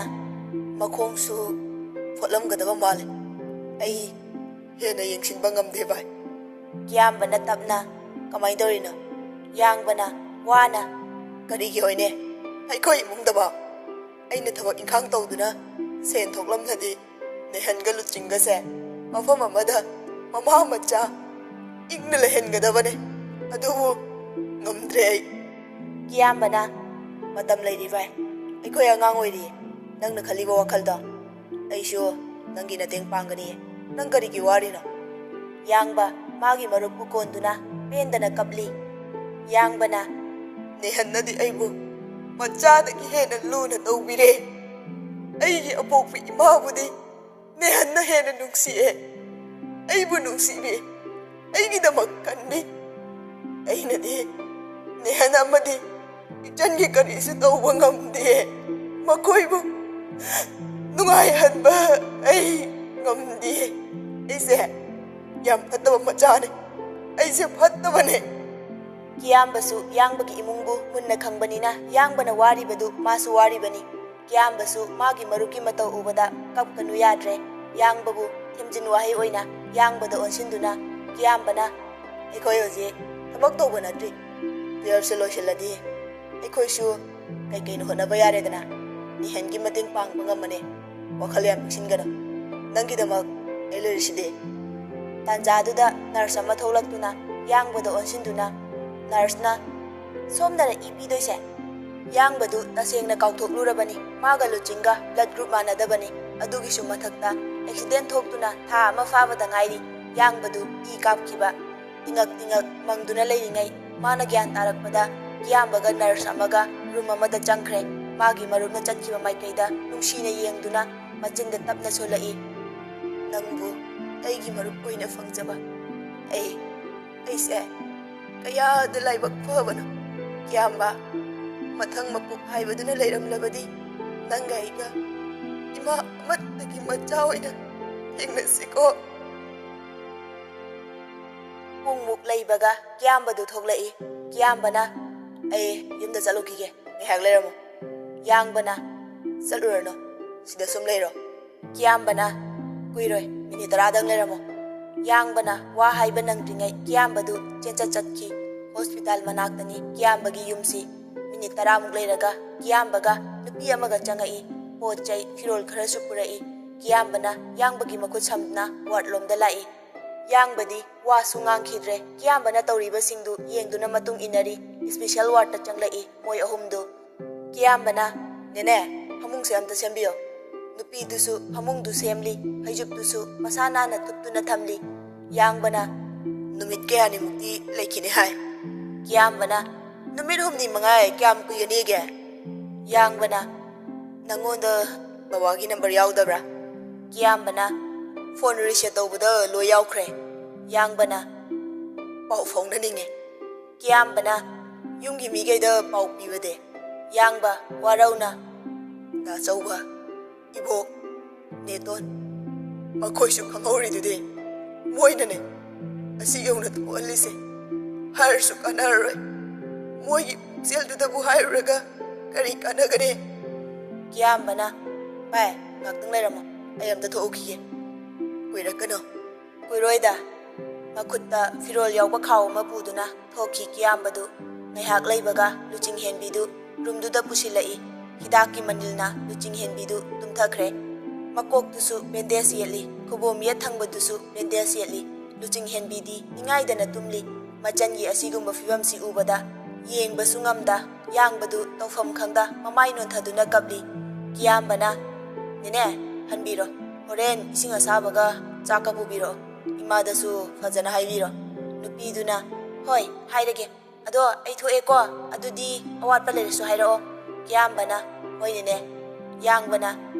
ꯃꯈꯣꯡꯁꯨ ꯐꯣꯠꯂꯝꯒꯗꯕ ꯃꯥꯜꯂꯦ꯫ ꯑꯩ ꯍꯦꯟꯅ ꯌꯦꯡꯁꯤꯟꯕ ꯉꯝꯗꯦ ꯚꯥꯏ꯫ ꯀꯤꯌꯥꯝꯕꯅ ꯇꯞꯅ, "ꯀꯃꯥꯏꯅ ꯇꯧꯔꯤꯅꯣ?" ꯌꯥꯡꯕꯅ ꯋꯥꯅ, "ꯀꯔꯤꯒꯤ ꯑꯣꯏꯅꯦ? ꯑꯩꯈꯣꯏ ꯏꯃꯨꯡꯗꯕ ꯑꯩꯅ ꯊꯕꯛ ꯏꯪꯈꯥꯡ ꯇꯧꯗꯨꯅ ꯁꯦꯟ ꯊꯣꯛꯂꯝꯂꯗꯤ ꯅꯦꯍꯟꯒ ꯂꯨꯆꯤꯡꯒꯁꯦ ꯃꯐꯝ ꯑꯃꯗ ꯃꯃꯥ ꯃꯆꯥ ꯏꯪꯅ ꯂꯩꯍꯟꯒꯗꯕꯅꯦ꯫ ꯑꯗꯨꯕꯨ ꯉꯝꯗ꯭ꯔꯦ ꯑꯩ꯫" ꯀꯤꯌꯥꯝꯕꯅ, "ꯃꯇꯝ ꯂꯩꯔꯤ ꯚꯥꯏ, ꯑꯩꯈꯣꯏ ꯑꯉꯥꯡ ꯑꯣꯏꯔꯤ꯫ ꯅꯪꯅ ꯈꯜꯂꯤꯕ ꯋꯥꯈꯜꯗꯣ ꯑꯩꯁꯨ ꯅꯪꯒꯤ ꯃꯇꯦꯡ ꯄꯥꯡꯒꯅꯤ꯫ ꯅꯪ ꯀꯔꯤꯒꯤ ꯋꯥꯔꯤꯅꯣ?" ꯌꯥꯡꯕ ꯃꯥꯒꯤ ꯃꯔꯨꯞꯄꯨ ꯀꯣꯟꯗꯨꯅ ꯄꯦꯟꯗꯅ ꯀꯞꯂꯤ꯫ ꯌꯥꯡꯕꯅ, "ꯅꯦꯍꯟꯅꯗꯤ ꯑꯩꯕꯨ ꯃꯆꯥꯗꯒꯤ ꯍꯦꯟꯅ ꯂꯨꯅ ꯇꯧꯕꯤꯔꯦ꯫ ꯑꯩꯒꯤ ꯑꯄꯣꯛꯄ ꯏꯃꯥꯕꯨꯗꯤ ꯅꯦꯍꯟꯅ ꯍꯦꯟꯅ ꯅꯨꯡꯁꯤꯑꯦ꯫ ꯑꯩꯕꯨ ꯅꯨꯡꯁꯤꯕꯤ, ꯑꯩꯒꯤꯗꯃꯛ ꯀꯟꯕꯤ꯫ ꯑꯩꯅꯗꯤ ꯅꯦꯍꯟ ꯑꯃꯗꯤ ꯏꯆꯟꯒꯤ ꯀꯔꯤꯁꯨ ꯇꯧꯕ ꯉꯝꯗꯦ꯫ ꯃꯈꯣꯏꯕꯨ ꯅꯨꯡꯉꯥꯏꯍꯟꯕ ꯑꯩ ꯉꯝꯗꯦ꯫ ꯑꯩꯁꯦ ꯌꯥꯝ ꯐꯠꯇꯕ ꯃꯆꯥꯅꯦ꯫ ꯑꯩꯁꯦ ꯐꯠꯇꯕꯅꯦ꯫" ꯀꯤꯌꯥꯝꯕꯁꯨ ꯌꯥꯡꯕꯒꯤ ꯏꯃꯨꯡꯕꯨ ꯃꯨꯟꯅ ꯈꯪꯕꯅꯤꯅ ꯌꯥꯡꯕꯅ ꯋꯥꯔꯤꯕꯗꯨ ꯃꯥꯁꯨ ꯋꯥꯔꯤꯕꯅꯤ꯫ ꯀꯤꯌꯥꯝꯕꯁꯨ ꯃꯥꯒꯤ ꯃꯔꯨꯞꯀꯤ ꯃꯇꯧ ꯎꯕꯗ ꯀꯞꯀꯅꯨ ꯌꯥꯗ꯭ꯔꯦ꯫ ꯌꯥꯡꯕꯕꯨ ꯊꯦꯝꯖꯤꯟ ꯋꯥꯍꯩ ꯑꯣꯏꯅ ꯌꯥꯡꯕꯗ ꯑꯣꯟꯁꯤꯟꯗꯨꯅ ꯀꯤꯌꯥꯝꯕꯅ, "ꯑꯩꯈꯣꯏ ꯍꯧꯖꯤꯛ ꯊꯕꯛ ꯇꯧꯕ ꯅꯠꯇ꯭ꯔꯤ꯫ ꯇꯨꯌꯦꯜꯐꯁꯦ ꯂꯣꯏꯁꯤꯜꯂꯗꯤ ꯑꯩꯈꯣꯏꯁꯨ ꯀꯩ ꯀꯩꯅꯣ ꯍꯣꯠꯅꯕ ꯌꯥꯔꯦꯗꯅ꯫ ꯅꯤꯍꯦꯟꯒꯤ ꯃꯇꯦꯡ ꯄꯥꯡꯕ ꯉꯝꯃꯅꯤ꯫ ꯋꯥꯈꯜ ꯌꯥꯝ ꯄꯤꯛꯁꯤꯟꯒꯅꯨ꯫ ꯅꯪꯒꯤꯗꯃꯛ ꯑꯩ ꯂꯩꯔꯤꯁꯤꯗꯤ꯫" ꯇꯥꯟꯖꯥꯗꯨꯗ ꯅꯔꯁ ꯑꯃ ꯊꯣꯛꯂꯛꯇꯨꯅ ꯌꯥꯡꯕꯗ ꯑꯣꯟꯁꯤꯟꯗꯨꯅ ꯅꯔꯁꯅ, "ꯁꯣꯝꯗꯔ ꯏ ꯄꯤꯗꯣꯏꯁꯦ?" ꯌꯥꯡꯕꯗꯨ ꯇꯁꯦꯡꯅ ꯀꯥꯎꯊꯣꯛꯂꯨꯔꯕꯅꯤ꯫ ꯃꯥꯒ ꯂꯨꯆꯤꯡꯒ ꯕ꯭ꯂꯗ ꯒ꯭ꯔꯨꯞ ꯃꯥꯟꯅꯗꯕꯅꯤ꯫ ꯑꯗꯨꯒꯤꯁꯨ ꯃꯊꯛꯇ ꯑꯦꯛꯁꯤꯗꯦꯟ ꯊꯣꯛꯇꯨꯅ ꯊꯥ ꯑꯃ ꯐꯥꯕꯗ ꯉꯥꯏꯔꯤ ꯌꯥꯡꯕꯗꯨ ꯏ ꯀꯥꯞꯈꯤꯕ꯫ ꯇꯤꯉꯛ ꯇꯤꯉꯛ ꯃꯪꯗꯨꯅ ꯂꯩꯔꯤꯉꯩ ꯃꯥꯅ ꯒ꯭ꯌꯥꯟ ꯇꯥꯔꯛꯄꯗ ꯀꯤꯌꯥꯝꯕꯒ ꯅꯔꯁ ꯑꯃꯒ ꯔꯨꯝ ꯑꯃꯗ ꯆꯪꯈ꯭ꯔꯦ꯫ ꯃꯥꯒꯤ ꯃꯔꯨꯞꯅ ꯆꯠꯈꯤꯕ ꯃꯥꯏꯀꯩꯗ ꯅꯨꯡꯁꯤꯅ ꯌꯦꯡꯗꯨꯅ ꯃꯆꯤꯟꯗ ꯇꯞꯅ ꯁꯣꯜꯂꯛꯏ, "ꯅꯪꯕꯨ ꯑꯩꯒꯤ ꯃꯔꯨꯞ ꯑꯣꯏꯅ ꯐꯪꯖꯕ ꯑꯩ, ꯑꯩꯁꯦ ꯀꯌꯥꯗ ꯂꯥꯏꯕꯛ ꯐꯕꯅꯣ꯫ ꯀꯤꯌꯥꯝꯕ, ꯃꯊꯪ ꯃꯄꯣꯛ ꯍꯥꯏꯕꯗꯨꯅ ꯂꯩꯔꯝꯂꯕꯗꯤ ꯅꯪꯒ ꯑꯩꯒ ꯏꯃꯥ ꯑꯃꯠꯇꯒꯤ ꯃꯆꯥ ꯑꯣꯏꯅ ꯊꯦꯡꯅꯁꯤꯀꯣ꯫" ꯄꯨꯡꯃꯨꯛ ꯂꯩꯕꯒ ꯀꯤꯌꯥꯝꯕꯗꯨ ꯊꯣꯛꯂꯛꯏ꯫ ꯀꯤꯌꯥꯝꯕꯅ, "ꯑꯩ ꯌꯨꯝꯗ ꯆꯠꯂꯨꯈꯤꯒꯦ, ꯉꯥꯏꯍꯥꯛ ꯂꯩꯔꯝꯃꯨ꯫" ꯌꯥꯡꯕꯅ, "ꯆꯠꯂꯨꯔꯅꯨ, ꯁꯤꯗ ꯁꯨꯝ ꯂꯩꯔꯣ꯫" ꯀꯤꯌꯥꯝꯕꯅ, "ꯀꯨꯏꯔꯣꯏ, ꯃꯤꯅꯤꯠ ꯇꯔꯥꯗꯪ ꯂꯩꯔꯝꯃꯣ꯫" ꯌꯥꯡꯕꯅ ꯋꯥ ꯍꯥꯏꯕ ꯅꯪꯗ꯭ꯔꯤꯉꯩ ꯀꯤꯌꯥꯝꯕꯗꯨ ꯆꯦꯟꯆꯠ ꯆꯠꯈꯤ꯫ ꯍꯣꯁꯄꯤꯇꯥꯜ ꯃꯅꯥꯛꯇꯅꯤ ꯀꯤꯌꯥꯝꯕꯒꯤ ꯌꯨꯝꯁꯤ꯫ ꯃꯤꯅꯤꯠ ꯇꯔꯥꯃꯨꯛ ꯂꯩꯔꯒ ꯀꯤꯌꯥꯝꯕꯒ ꯅꯨꯄꯤ ꯑꯃꯒ ꯆꯪꯉꯛꯏ꯫ ꯄꯣꯠ ꯆꯩ, ꯐꯤꯔꯣꯜ ꯈꯔꯁꯨ ꯄꯨꯔꯛꯏ꯫ ꯀꯤꯌꯥꯝꯕꯅ ꯌꯥꯡꯕꯒꯤ ꯃꯈꯨꯠ ꯁꯝꯗꯨꯅ ꯋꯥꯔꯗꯂꯣꯝꯗ ꯂꯥꯛꯏ꯫ ꯌꯥꯡꯕꯗꯤ ꯋꯥꯁꯨ ꯉꯥꯡꯈꯤꯗ꯭ꯔꯦ꯫ ꯀꯤꯌꯥꯝꯕꯅ ꯇꯧꯔꯤꯕꯁꯤꯡꯗꯨ ꯌꯦꯡꯗꯨꯅ ꯃꯇꯨꯡ ꯏꯟꯅꯔꯤ꯫ ꯏꯁꯄꯤꯁꯦꯜ ꯋꯥꯔꯗꯇ ꯆꯪꯂꯛꯏ ꯃꯣꯏ ꯑꯍꯨꯝꯗꯨ꯫ ꯀꯤꯌꯥꯝꯕꯅ, "ꯅꯦꯅꯦ, ꯐꯃꯨꯡꯁꯦ ꯑꯝꯇ ꯁꯦꯝꯕꯤꯌꯣ꯫" ꯅꯨꯄꯤꯗꯨꯁꯨ ꯐꯃꯨꯡꯗꯨ ꯁꯦꯝꯂꯤ, ꯐꯩꯖꯨꯞꯇꯨꯁꯨ ꯃꯁꯥ ꯅꯥꯟꯅ ꯊꯨꯞꯇꯨꯅ ꯊꯝꯂꯤ꯫ ꯌꯥꯡꯕꯅ, "ꯅꯨꯃꯤꯠ ꯀꯌꯥꯅꯤꯃꯨꯛꯇꯤ ꯂꯩꯈꯤꯅꯤ ꯍꯥꯏ?" ꯀꯤꯌꯥꯝꯕꯅ, "ꯅꯨꯃꯤꯠ ꯍꯨꯝꯅꯤ ꯃꯉꯥꯏ, ꯀꯌꯥꯝ ꯀꯨꯏꯒꯅꯤꯒꯦ?" ꯌꯥꯡꯕꯅ, "ꯅꯪꯉꯣꯟꯗ ꯕꯕꯥꯒꯤ ꯅꯝꯕꯔ ꯌꯥꯎꯗꯕ꯭ꯔꯥ?" ꯀꯤꯌꯥꯝꯕꯅ, "ꯐꯣꯟ ꯔꯤꯁꯦꯠ ꯇꯧꯕꯗ ꯂꯣꯏ ꯌꯥꯎꯈ꯭ꯔꯦ꯫" ꯌꯥꯡꯕꯅ, "ꯄꯥꯎ ꯐꯥꯎꯅꯅꯤꯡꯉꯦ꯫" ꯀꯤꯌꯥꯝꯕꯅ, "ꯌꯨꯝꯒꯤ ꯃꯤꯈꯩꯗ ꯄꯥꯎ ꯄꯤꯕꯗꯤ?" ꯌꯥꯡꯕ ꯋꯥꯔꯧꯅ, "ꯗꯥ ꯆꯧꯕ, ꯏꯕꯣꯛ, ꯅꯦꯇꯣꯟ, ꯃꯈꯣꯏꯁꯨ ꯈꯪꯍꯧꯔꯤꯗꯨꯗꯤ꯫ ꯃꯣꯏꯅꯅꯦ ꯑꯁꯤ ꯌꯧꯅ ꯊꯣꯛꯍꯜꯂꯤꯁꯦ꯫ ꯍꯥꯏꯔꯁꯨ ꯀꯥꯟꯅꯔꯔꯣꯏ꯫ ꯃꯣꯏꯒꯤ ꯄꯨꯛꯆꯦꯜꯗꯨꯗꯕꯨ ꯍꯥꯏꯔꯨꯔꯒ ꯀꯔꯤ ꯀꯥꯟꯅꯒꯅꯤ?" ꯀꯤꯌꯥꯝꯕꯅ, "ꯚꯥꯏ, ꯉꯥꯛꯇꯪ ꯂꯩꯔꯝꯃꯣ, ꯑꯩ ꯑꯝꯇ ꯊꯣꯛꯎꯈꯤꯒꯦ꯫" "ꯀꯨꯏꯔꯛꯀꯅꯨ꯫" "ꯀꯨꯏꯔꯣꯏꯗ꯫" ꯃꯈꯨꯠꯇ ꯐꯤꯔꯣꯜ ꯌꯥꯎꯕ ꯈꯥꯎ ꯑꯃ ꯄꯨꯗꯨꯅ ꯊꯣꯛꯈꯤ ꯀꯤꯌꯥꯝꯕꯗꯨ꯫ ꯉꯥꯏꯍꯥꯛ ꯂꯩꯕꯒ ꯂꯨꯆꯤꯡ ꯍꯦꯟꯕꯤꯗꯨ ꯔꯨꯝꯗꯨꯗ ꯄꯨꯁꯤꯜꯂꯛꯏ꯫ ꯍꯤꯗꯥꯛꯀꯤ ꯃꯅꯤꯜꯅ ꯂꯨꯆꯤꯡ ꯍꯦꯟꯕꯤꯗꯨ ꯇꯨꯝꯊꯈ꯭ꯔꯦ꯫ ꯃꯀꯣꯛꯇꯨꯁꯨ ꯕꯦꯟꯗꯦꯖ ꯌꯦꯠꯂꯤ, ꯈꯨꯕꯣꯝ ꯌꯦꯠ ꯊꯪꯕꯗꯨꯁꯨ ꯕꯦꯟꯗꯦꯖ ꯌꯦꯠꯂꯤ꯫ ꯂꯨꯆꯤꯡ ꯍꯦꯟꯕꯤꯗꯤ ꯅꯤꯡꯉꯥꯏꯗꯅ ꯇꯨꯝꯂꯤ꯫ ꯃꯆꯟꯒꯤ ꯑꯁꯤꯒꯨꯝꯕ ꯐꯤꯕꯝꯁꯤ ꯎꯕꯗ ꯌꯦꯡꯕꯁꯨ ꯉꯝꯗ ꯌꯥꯡꯕꯗꯨ ꯇꯧꯐꯝ ꯈꯪꯗ ꯃꯃꯥꯏ ꯅꯣꯟꯊꯗꯨꯅ ꯀꯞꯂꯤ꯫ ꯀꯤꯌꯥꯝꯕꯅ, "ꯅꯦꯅꯦ, ꯍꯟꯕꯤꯔꯣ꯫ ꯍꯣꯔꯦꯟ ꯏꯁꯤꯡ ꯑꯁꯥꯕꯒ ꯆꯥꯛꯀ ꯄꯨꯕꯤꯔꯛꯑꯣ꯫ ꯏꯃꯥꯗꯁꯨ ꯐꯖꯅ ꯍꯥꯏꯕꯤꯔꯣ꯫ ꯅꯨꯄꯤꯗꯨꯅ, ꯍꯣꯏ, ꯍꯥꯏꯔꯒꯦ꯫ ꯑꯗꯣ ꯑꯩ ꯊꯣꯛꯑꯦꯀꯣ꯫ ꯑꯗꯨꯗꯤ ꯑꯋꯥꯠꯄ ꯂꯩꯔꯁꯨ ꯍꯥꯏꯔꯛꯑꯣ꯫" ꯀꯤꯌꯥꯝꯕꯅ, ꯍꯣꯏ ꯅꯦꯅꯦ꯫ ꯌꯥꯡꯕꯅ,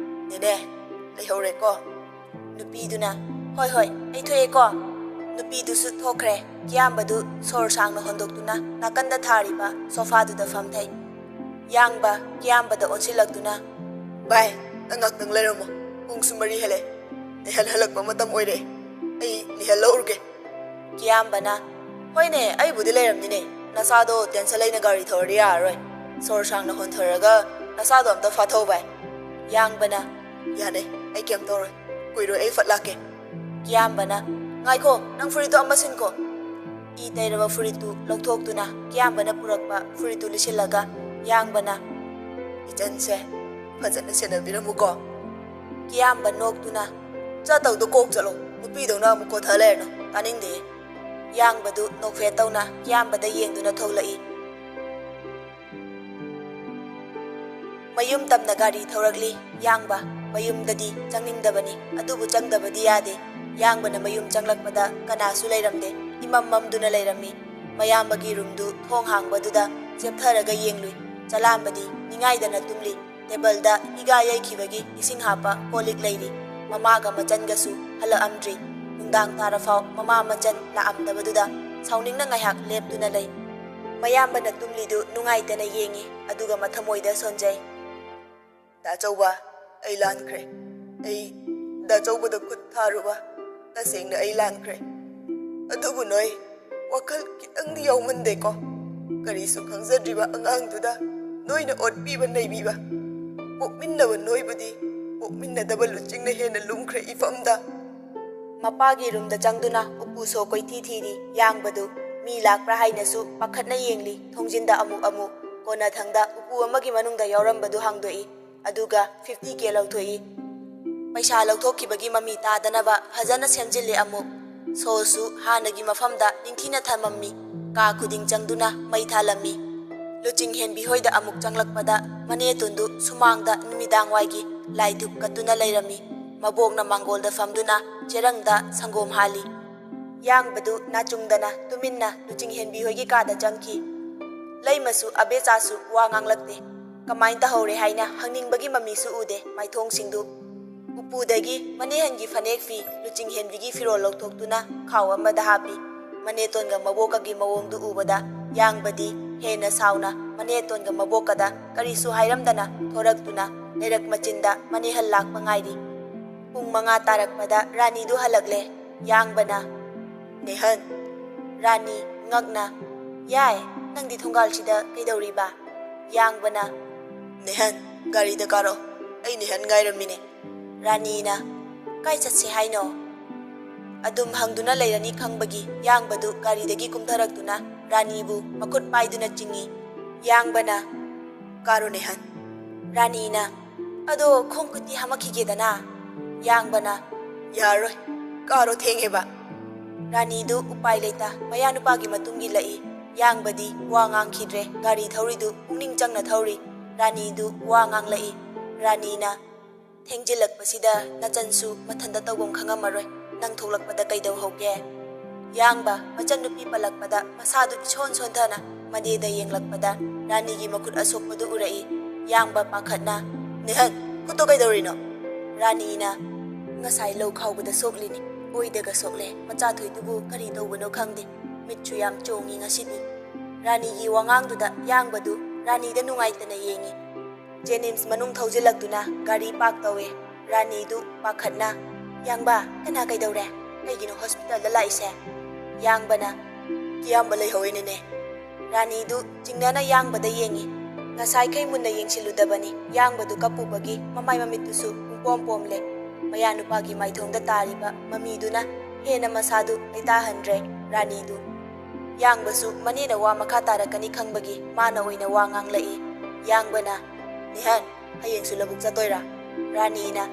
ꯅꯦꯅꯦ, ꯂꯩꯍꯧꯔꯦꯀꯣ꯫ ꯅꯨꯄꯤꯗꯨꯅ, ꯍꯣꯏ, ꯍꯣꯏ, ꯑꯩ ꯊꯣꯛꯑꯦꯀꯣ꯫ ꯅꯨꯄꯤꯗꯨꯁꯨ ꯊꯣꯛꯈ꯭ꯔꯦ꯫ ꯀꯤꯌꯥꯝꯕꯗꯨ ꯁꯣꯔ ꯁꯥꯡꯅ ꯍꯣꯟꯗꯣꯛꯇꯨꯅ ꯅꯥꯀꯟꯗ ꯊꯥꯔꯤꯕ ꯁꯣꯐꯥꯗꯨꯗ ꯐꯝꯊꯩ꯫ ꯌꯥꯡꯕ ꯀꯤꯌꯥꯝꯕꯗ ꯑꯣꯟꯁꯤꯜꯂꯛꯇꯨꯅ, ꯚꯥꯏ, ꯅꯪ ꯉꯥꯛꯇꯪ ꯂꯩꯔꯝꯃꯣ꯫ ꯄꯨꯡꯁꯨ ꯃꯔꯤ ꯍꯦꯜꯂꯦ꯫ ꯅꯤꯍꯜ ꯍꯜꯂꯛꯄ ꯃꯇꯝ ꯑꯣꯏꯔꯦ꯫ ꯑꯩ ꯅꯤꯍꯜ ꯂꯧꯔꯨꯒꯦ꯫ ꯀꯤꯌꯥꯝꯕꯅ, "ꯍꯣꯏꯅꯦ, ꯑꯩꯕꯨꯗꯤ ꯂꯩꯔꯝꯅꯤꯅꯦ꯫ ꯅꯁꯥꯗꯣ ꯇꯦꯟꯁꯟ ꯂꯩꯅ ꯒꯥꯔꯤ ꯊꯧꯔꯗꯤ ꯌꯥꯔꯔꯣꯏ꯫ ꯁꯣꯔ ꯁꯥꯡꯅ ꯍꯣꯟꯊꯔꯒ ꯅꯁꯥꯗꯣ ꯑꯝꯇ ꯐꯥꯊꯧ ꯚꯥꯏ꯫" ꯌꯥꯡꯕꯅ, "ꯌꯥꯅꯤ, ꯑꯩ ꯀꯩꯝ ꯇꯧꯔꯣꯏ꯫ ꯀꯨꯏꯔꯣꯏ, ꯑꯩ ꯐꯠ ꯂꯥꯛꯀꯦ꯫" ꯀꯤꯌꯥꯝꯕꯅ, "ꯉꯥꯏꯈꯣ, ꯅꯪ ꯐꯨꯔꯤꯠꯇꯣ ꯑꯃ ꯁꯤꯟꯈꯣ꯫" ꯏ ꯇꯩꯔꯕ ꯐꯨꯔꯤꯠꯇꯨ ꯂꯧꯊꯣꯛꯇꯨꯅ ꯀꯤꯌꯥꯝꯕꯅ ꯄꯨꯔꯛꯄ ꯐꯨꯔꯤꯠꯇꯨ ꯂꯤꯠꯁꯤꯜꯂꯒ ꯌꯥꯡꯕꯅ, "ꯏꯆꯟꯁꯦ ꯐꯖꯅ ꯁꯦꯟꯅꯕꯤꯔꯝꯃꯨꯀꯣ꯫" ꯀꯤꯌꯥꯝꯕ ꯅꯣꯛꯇꯨꯅ, "ꯆꯠꯇꯧꯗꯣ ꯀꯣꯛ ꯆꯠꯂꯣ, ꯅꯨꯄꯤꯗꯧꯅ ꯑꯃꯨꯛ ꯀꯣꯊ ꯂꯩꯔꯅꯨ, ꯇꯥꯅꯤꯡꯗꯦ꯫" ꯌꯥꯡꯕꯗꯨ ꯅꯣꯛꯐꯦꯠ ꯇꯧꯅ ꯀꯤꯌꯥꯝꯕꯗ ꯌꯦꯡꯗꯨꯅ ꯊꯣꯛꯂꯛꯏ꯫ ꯃꯌꯨꯝ ꯇꯝꯅ ꯒꯥꯔꯤ ꯊꯧꯔꯛꯂꯤ꯫ ꯌꯥꯡꯕ, ꯃꯌꯨꯝꯗꯗꯤ ꯆꯪꯅꯤꯡꯗꯕꯅꯤ, ꯑꯗꯨꯕꯨ ꯆꯪꯗꯕꯗꯤ ꯌꯥꯗꯦ꯫ ꯌꯥꯡꯕꯅ ꯃꯌꯨꯝ ꯆꯪꯂꯛꯄꯗ ꯀꯅꯥꯁꯨ ꯂꯩꯔꯝꯗꯦ꯫ ꯏꯃꯝ ꯃꯝꯗꯨꯅ ꯂꯩꯔꯝꯃꯤ꯫ ꯃꯌꯥꯝꯕꯒꯤ ꯔꯨꯝꯗꯨ ꯊꯣꯡ ꯍꯥꯡꯕꯗꯨꯗ ꯆꯦꯞꯊꯔꯒ ꯌꯦꯡꯂꯨꯏ꯫ ꯆꯂꯥꯝꯕꯗꯤ ꯅꯤꯡꯉꯥꯏꯗꯅ ꯇꯨꯝꯂꯤ꯫ ꯇꯦꯕꯜꯗ ꯍꯤꯒꯥ ꯌꯩꯈꯤꯕꯒꯤ ꯏꯁꯤꯡ ꯍꯥꯞꯄ ꯀꯣꯜ ꯂꯤꯛ ꯂꯩꯔꯤ꯫ ꯃꯃꯥꯒ ꯃꯆꯟꯒꯁꯨ ꯍꯜꯂꯛꯑꯝꯗ꯭ꯔꯤ꯫ ꯅꯨꯡꯗꯥꯡ ꯇꯥꯔꯐꯥꯎ ꯃꯃꯥ ꯃꯆꯟ ꯂꯥꯛꯑꯝꯗꯕꯗꯨꯗ ꯁꯥꯎꯅꯤꯡꯅ ꯉꯥꯏꯍꯥꯛ ꯂꯦꯞꯇꯨꯅ ꯂꯩ꯫ ꯃꯌꯥꯝꯕꯅ ꯇꯨꯝꯂꯤꯗꯨ ꯅꯨꯡꯉꯥꯏꯇꯅ ꯌꯦꯡꯉꯤ, ꯑꯗꯨꯒ ꯃꯊꯃꯣꯏꯗ ꯁꯣꯟꯖꯩ꯫ "ꯗꯥ ꯆꯧꯕ, ꯑꯩ ꯂꯥꯟꯈ꯭ꯔꯦ꯫ ꯑꯩ ꯗꯥ ꯆꯧꯕꯗ ꯈꯨꯠ ꯊꯥꯔꯨꯕ, ꯇꯁꯦꯡꯅ ꯑꯩ ꯂꯥꯟꯈ꯭ꯔꯦ꯫ ꯑꯗꯨꯕꯨ ꯅꯣꯏ ꯋꯥꯈꯜ ꯈꯤꯇꯪꯗꯤ ꯌꯥꯎꯃꯟꯗꯦꯀꯣ? ꯀꯔꯤꯁꯨ ꯈꯪꯖꯗ꯭ꯔꯤꯕ ꯑꯉꯥꯡꯗꯨꯗ ꯅꯣꯏꯅ ꯑꯣꯠꯄꯤꯕ ꯅꯩꯕꯤꯕ꯫ ꯄꯣꯛꯃꯤꯟꯅꯕ ꯅꯣꯏꯕꯨꯗꯤ ꯄꯣꯛꯃꯤꯟꯅꯗꯕ ꯂꯨꯆꯤꯡꯅ ꯍꯦꯟꯅ ꯂꯨꯝꯈ꯭ꯔꯦ ꯏꯐꯝꯗ꯫" ꯃꯄꯥꯒꯤ ꯔꯨꯝꯗ ꯆꯪꯗꯨꯅ ꯎꯄꯨ ꯁꯣ ꯀꯣꯏꯊꯤ ꯊꯤꯔꯤ꯫ ꯌꯥꯡꯕꯗꯨ ꯃꯤ ꯂꯥꯛꯄ꯭ꯔꯥ ꯍꯥꯏꯅꯁꯨ ꯄꯥꯈꯠꯅ ꯌꯦꯡꯂꯤ꯫ ꯊꯣꯡꯖꯤꯟꯗ ꯑꯃꯨꯛ ꯑꯃꯨꯛ, ꯀꯣꯟꯅꯊꯪꯗ ꯎꯄꯨ ꯑꯃꯒꯤ ꯃꯅꯨꯡꯗ ꯌꯥꯎꯔꯝꯕꯗꯨ ꯍꯥꯡꯗꯣꯛꯏ꯫ ꯑꯗꯨꯒ fifty K ꯂꯧꯊꯣꯛꯏ꯫ ꯄꯩꯁꯥ ꯂꯧꯊꯣꯛꯈꯤꯕꯒꯤ ꯃꯃꯤ ꯇꯥꯗꯅꯕ ꯐꯖꯅ ꯁꯦꯝꯖꯤꯜꯂꯤ ꯑꯃꯨꯛ꯫ ꯁꯣꯁꯨ ꯍꯥꯟꯅꯒꯤ ꯃꯐꯝꯗ ꯅꯤꯡꯊꯤꯅ ꯊꯝꯃꯝꯃꯤ꯫ ꯀꯥ ꯈꯨꯗꯤꯡ ꯆꯪꯗꯨꯅ ꯃꯩ ꯊꯥꯜꯂꯝꯃꯤ꯫ ꯂꯨꯆꯤꯡ ꯍꯦꯟꯕꯤ ꯍꯣꯏꯗ ꯑꯃꯨꯛ ꯆꯪꯂꯛꯄꯗ ꯃꯅꯦꯇꯣꯟꯗꯨ ꯁꯨꯃꯥꯡꯗ ꯅꯨꯃꯤꯗꯥꯡ ꯋꯥꯏꯒꯤ ꯂꯥꯏ ꯙꯨꯞ ꯀꯠꯇꯨꯅ ꯂꯩꯔꯝꯃꯤ꯫ ꯃꯕꯣꯛꯅ ꯃꯥꯡꯒꯣꯜꯗ ꯐꯝꯗꯨꯅ ꯆꯦꯔꯪꯗ ꯁꯪꯒꯣꯝ ꯍꯥꯜꯂꯤ꯫ ꯌꯥꯡꯕꯗꯨ ꯅꯥꯆꯨꯡꯗꯅ ꯇꯨꯃꯤꯟꯅ ꯂꯨꯆꯤꯡ ꯍꯦꯟꯕꯤ ꯍꯣꯏꯒꯤ ꯀꯥꯗ ꯆꯪꯈꯤ꯫ ꯂꯩꯃꯁꯨ ꯑꯕꯦꯆꯥꯁꯨ ꯋꯥ ꯉꯥꯡꯂꯛꯇꯦ꯫ ꯀꯃꯥꯏꯅ ꯇꯧꯍꯧꯔꯦ ꯍꯥꯏꯅ ꯍꯪꯅꯤꯡꯕꯒꯤ ꯃꯃꯤꯁꯨ ꯎꯗꯦ ꯃꯥꯏꯊꯣꯡꯁꯤꯡꯗꯨ꯫ ꯎꯄꯨꯗꯒꯤ ꯃꯅꯦꯍꯟꯒꯤ ꯐꯅꯦꯛ ꯐꯤ ꯂꯨꯆꯤꯡ ꯍꯦꯟꯕꯤꯒꯤ ꯐꯤꯔꯣꯜ ꯂꯧꯊꯣꯛꯇꯨꯅ ꯈꯥꯎ ꯑꯃꯗ ꯍꯥꯞꯄꯤ꯫ ꯃꯅꯦꯇꯣꯟꯒ ꯃꯕꯣꯛꯀꯒꯤ ꯃꯑꯣꯡꯗꯨ ꯎꯕꯗ ꯌꯥꯡꯕꯗꯤ ꯍꯦꯟꯅ ꯁꯥꯎꯅ ꯃꯅꯦꯇꯣꯟꯒ ꯃꯕꯣꯛꯀꯗ ꯀꯔꯤꯁꯨ ꯍꯥꯏꯔꯝꯗꯅ ꯊꯣꯔꯛꯇꯨꯅ ꯂꯩꯔꯛ ꯃꯆꯤꯟꯗ ꯃꯅꯦꯍꯜ ꯂꯥꯛꯄ ꯉꯥꯏꯔꯤ꯫ ꯄꯨꯡ ꯃꯉꯥ ꯇꯥꯔꯛꯄꯗ ꯔꯥꯅꯤꯗꯨ ꯍꯜꯂꯛꯂꯦ꯫ ꯌꯥꯡꯕꯅ, ꯅꯦꯍꯟ꯫ ꯔꯥꯅꯤ, ꯉꯛꯅ, "ꯌꯥꯏ, ꯅꯪꯗꯤ ꯊꯣꯡꯒꯥꯜꯁꯤꯗ ꯀꯩꯗꯧꯔꯤꯕ?" ꯌꯥꯡꯕꯅ, "ꯅꯦꯍꯟ, ꯒꯥꯔꯤꯗ ꯀꯥꯔꯣ, ꯑꯩ ꯅꯦꯍꯟ ꯉꯥꯏꯔꯝꯃꯤꯅꯦ꯫" ꯔꯥꯅꯤꯅ, "ꯀꯥꯏ ꯆꯠꯁꯦ ꯍꯥꯏꯅꯣ?" ꯑꯗꯨꯝ ꯍꯪꯗꯨꯅ ꯂꯩꯔꯅꯤ ꯈꯪꯕꯒꯤ ꯌꯥꯡꯕꯗꯨ ꯒꯥꯔꯤꯗꯒꯤ ꯀꯨꯝꯊꯔꯛꯇꯨꯅ ꯔꯥꯅꯤꯕꯨ ꯃꯈꯨꯠ ꯄꯥꯏꯗꯨꯅ ꯆꯤꯡꯏ꯫ ꯌꯥꯡꯕꯅ, "ꯀꯥꯔꯣ ꯅꯦꯍꯟ꯫" ꯔꯥꯅꯤꯅ, "ꯑꯗꯣ ꯈꯣꯡ ꯈꯨꯠꯇꯤ ꯍꯥꯝꯃꯛꯈꯤꯒꯦꯗꯅ꯫" ꯌꯥꯡꯕꯅ, "ꯌꯥꯔꯣꯏ, ꯀꯥꯔꯣ ꯊꯦꯡꯉꯦꯕ꯫" ꯔꯥꯅꯤꯗꯨ ꯎꯄꯥꯏ ꯂꯩꯇ ꯃꯌꯥꯅꯨꯄꯥꯒꯤ ꯃꯇꯨꯡ ꯏꯜꯂꯛꯏ꯫ ꯌꯥꯡꯕꯗꯤ ꯋꯥ ꯉꯥꯡꯈꯤꯗ꯭ꯔꯦ, ꯒꯥꯔꯤ ꯊꯧꯔꯤꯗꯨ ꯄꯨꯛꯅꯤꯡ ꯆꯪꯅ ꯊꯧꯔꯤ꯫ ꯔꯥꯅꯤꯗꯨ ꯋꯥ ꯉꯥꯡꯂꯛꯏ꯫ ꯔꯥꯅꯤꯅ, "ꯊꯦꯡꯖꯤꯜꯂꯛꯄꯁꯤꯗ ꯅꯆꯟꯁꯨ ꯃꯊꯟꯇ ꯇꯧꯐꯝ ꯈꯪꯉꯝꯃꯔꯣꯏ꯫ ꯅꯪ ꯊꯣꯛꯂꯛꯄꯗ ꯀꯩꯗꯧꯍꯧꯒꯦ?" ꯌꯥꯡꯕ ꯃꯆꯟꯅꯨꯄꯤ ꯄꯜꯂꯛꯄꯗ ꯃꯁꯥꯗꯨ ꯏꯁꯣꯟ ꯁꯣꯟꯊꯅ ꯃꯅꯦꯗ ꯌꯦꯡꯂꯛꯄꯗ ꯔꯥꯅꯤꯒꯤ ꯃꯈꯨꯠ ꯑꯁꯣꯛꯄꯗꯨ ꯎꯔꯛꯏ꯫ ꯌꯥꯡꯕ ꯄꯥꯈꯠꯅ, "ꯅꯦꯍꯟ, ꯈꯨꯠꯇꯣ ꯀꯩꯗꯧꯔꯤꯅꯣ?" ꯔꯥꯅꯤꯅ, "ꯉꯁꯥꯏ ꯂꯧ ꯈꯥꯎꯕꯗ ꯁꯣꯛꯂꯤꯅꯤ꯫ ꯑꯣꯏꯗꯒ ꯁꯣꯛꯂꯦ꯫ ꯃꯆꯥꯊꯣꯏꯗꯨꯕꯨ ꯀꯔꯤ ꯇꯧꯕꯅꯣ ꯈꯪꯗꯦ꯫ ꯃꯤꯠꯁꯨ ꯌꯥꯝ ꯆꯣꯡꯉꯤ ꯉꯁꯤꯗꯤ꯫" ꯔꯥꯅꯤꯒꯤ ꯋꯥꯉꯥꯡꯗꯨꯗ ꯌꯥꯡꯕꯗꯨ ꯔꯥꯅꯤꯗ ꯅꯨꯡꯉꯥꯏꯇꯅ ꯌꯦꯡꯉꯤ꯫ ꯖꯦꯅꯤꯝꯁ ꯃꯅꯨꯡ ꯊꯧꯖꯤꯜꯂꯛꯇꯨꯅ ꯒꯥꯔꯤ ꯄꯥꯔꯛ ꯇꯧꯏ꯫ ꯔꯥꯅꯤꯗꯨ ꯄꯥꯈꯠꯅ, "ꯌꯥꯡꯕ, ꯀꯅꯥ ꯀꯩꯗꯧꯔꯦ? ꯀꯩꯒꯤꯅꯣ ꯍꯣꯁꯄꯤꯇꯥꯜꯗ ꯂꯥꯛꯏꯁꯦ?" ꯌꯥꯡꯕꯅ, "ꯀꯤꯌꯥꯝꯕ ꯂꯩꯍꯧꯋꯦꯅꯦꯅꯦ꯫" ꯔꯥꯅꯤꯗꯨ ꯆꯤꯡꯅꯅ ꯌꯥꯡꯕꯗ ꯌꯦꯡꯉꯤ꯫ ꯉꯁꯥꯏꯈꯩ ꯃꯨꯟꯅ ꯌꯦꯡꯁꯤꯜꯂꯨꯗꯕꯅꯤ꯫ ꯌꯥꯡꯕꯗꯨ ꯀꯞꯄꯨꯕꯒꯤ ꯃꯃꯥꯏ ꯃꯃꯤꯠꯇꯨꯁꯨ ꯄꯨꯡꯄꯣꯝ ꯄꯣꯝꯂꯦ꯫ ꯃꯌꯥꯅꯨꯄꯥꯒꯤ ꯃꯥꯏꯊꯣꯡꯗ ꯇꯥꯔꯤꯕ ꯃꯃꯤꯗꯨꯅ ꯍꯦꯟꯅ ꯃꯁꯥꯗꯨ ꯂꯩꯇꯥꯍꯟꯗ꯭ꯔꯦ꯫ ꯔꯥꯅꯤꯗꯨ, ꯌꯥꯡꯕꯁꯨ ꯃꯅꯦꯅ ꯋꯥ ꯃꯈꯥ ꯇꯥꯔꯛꯀꯅꯤ ꯈꯪꯕꯒꯤ ꯃꯥꯅ ꯑꯣꯏꯅ ꯋꯥ ꯉꯥꯡꯂꯛꯏ꯫ ꯌꯥꯡꯕꯅ, "ꯅꯦꯍꯟ, ꯍꯌꯦꯡꯁꯨ ꯂꯧꯕꯨꯛ ꯆꯠꯇꯣꯏꯔꯥ?" ꯔꯥꯅꯤꯅ,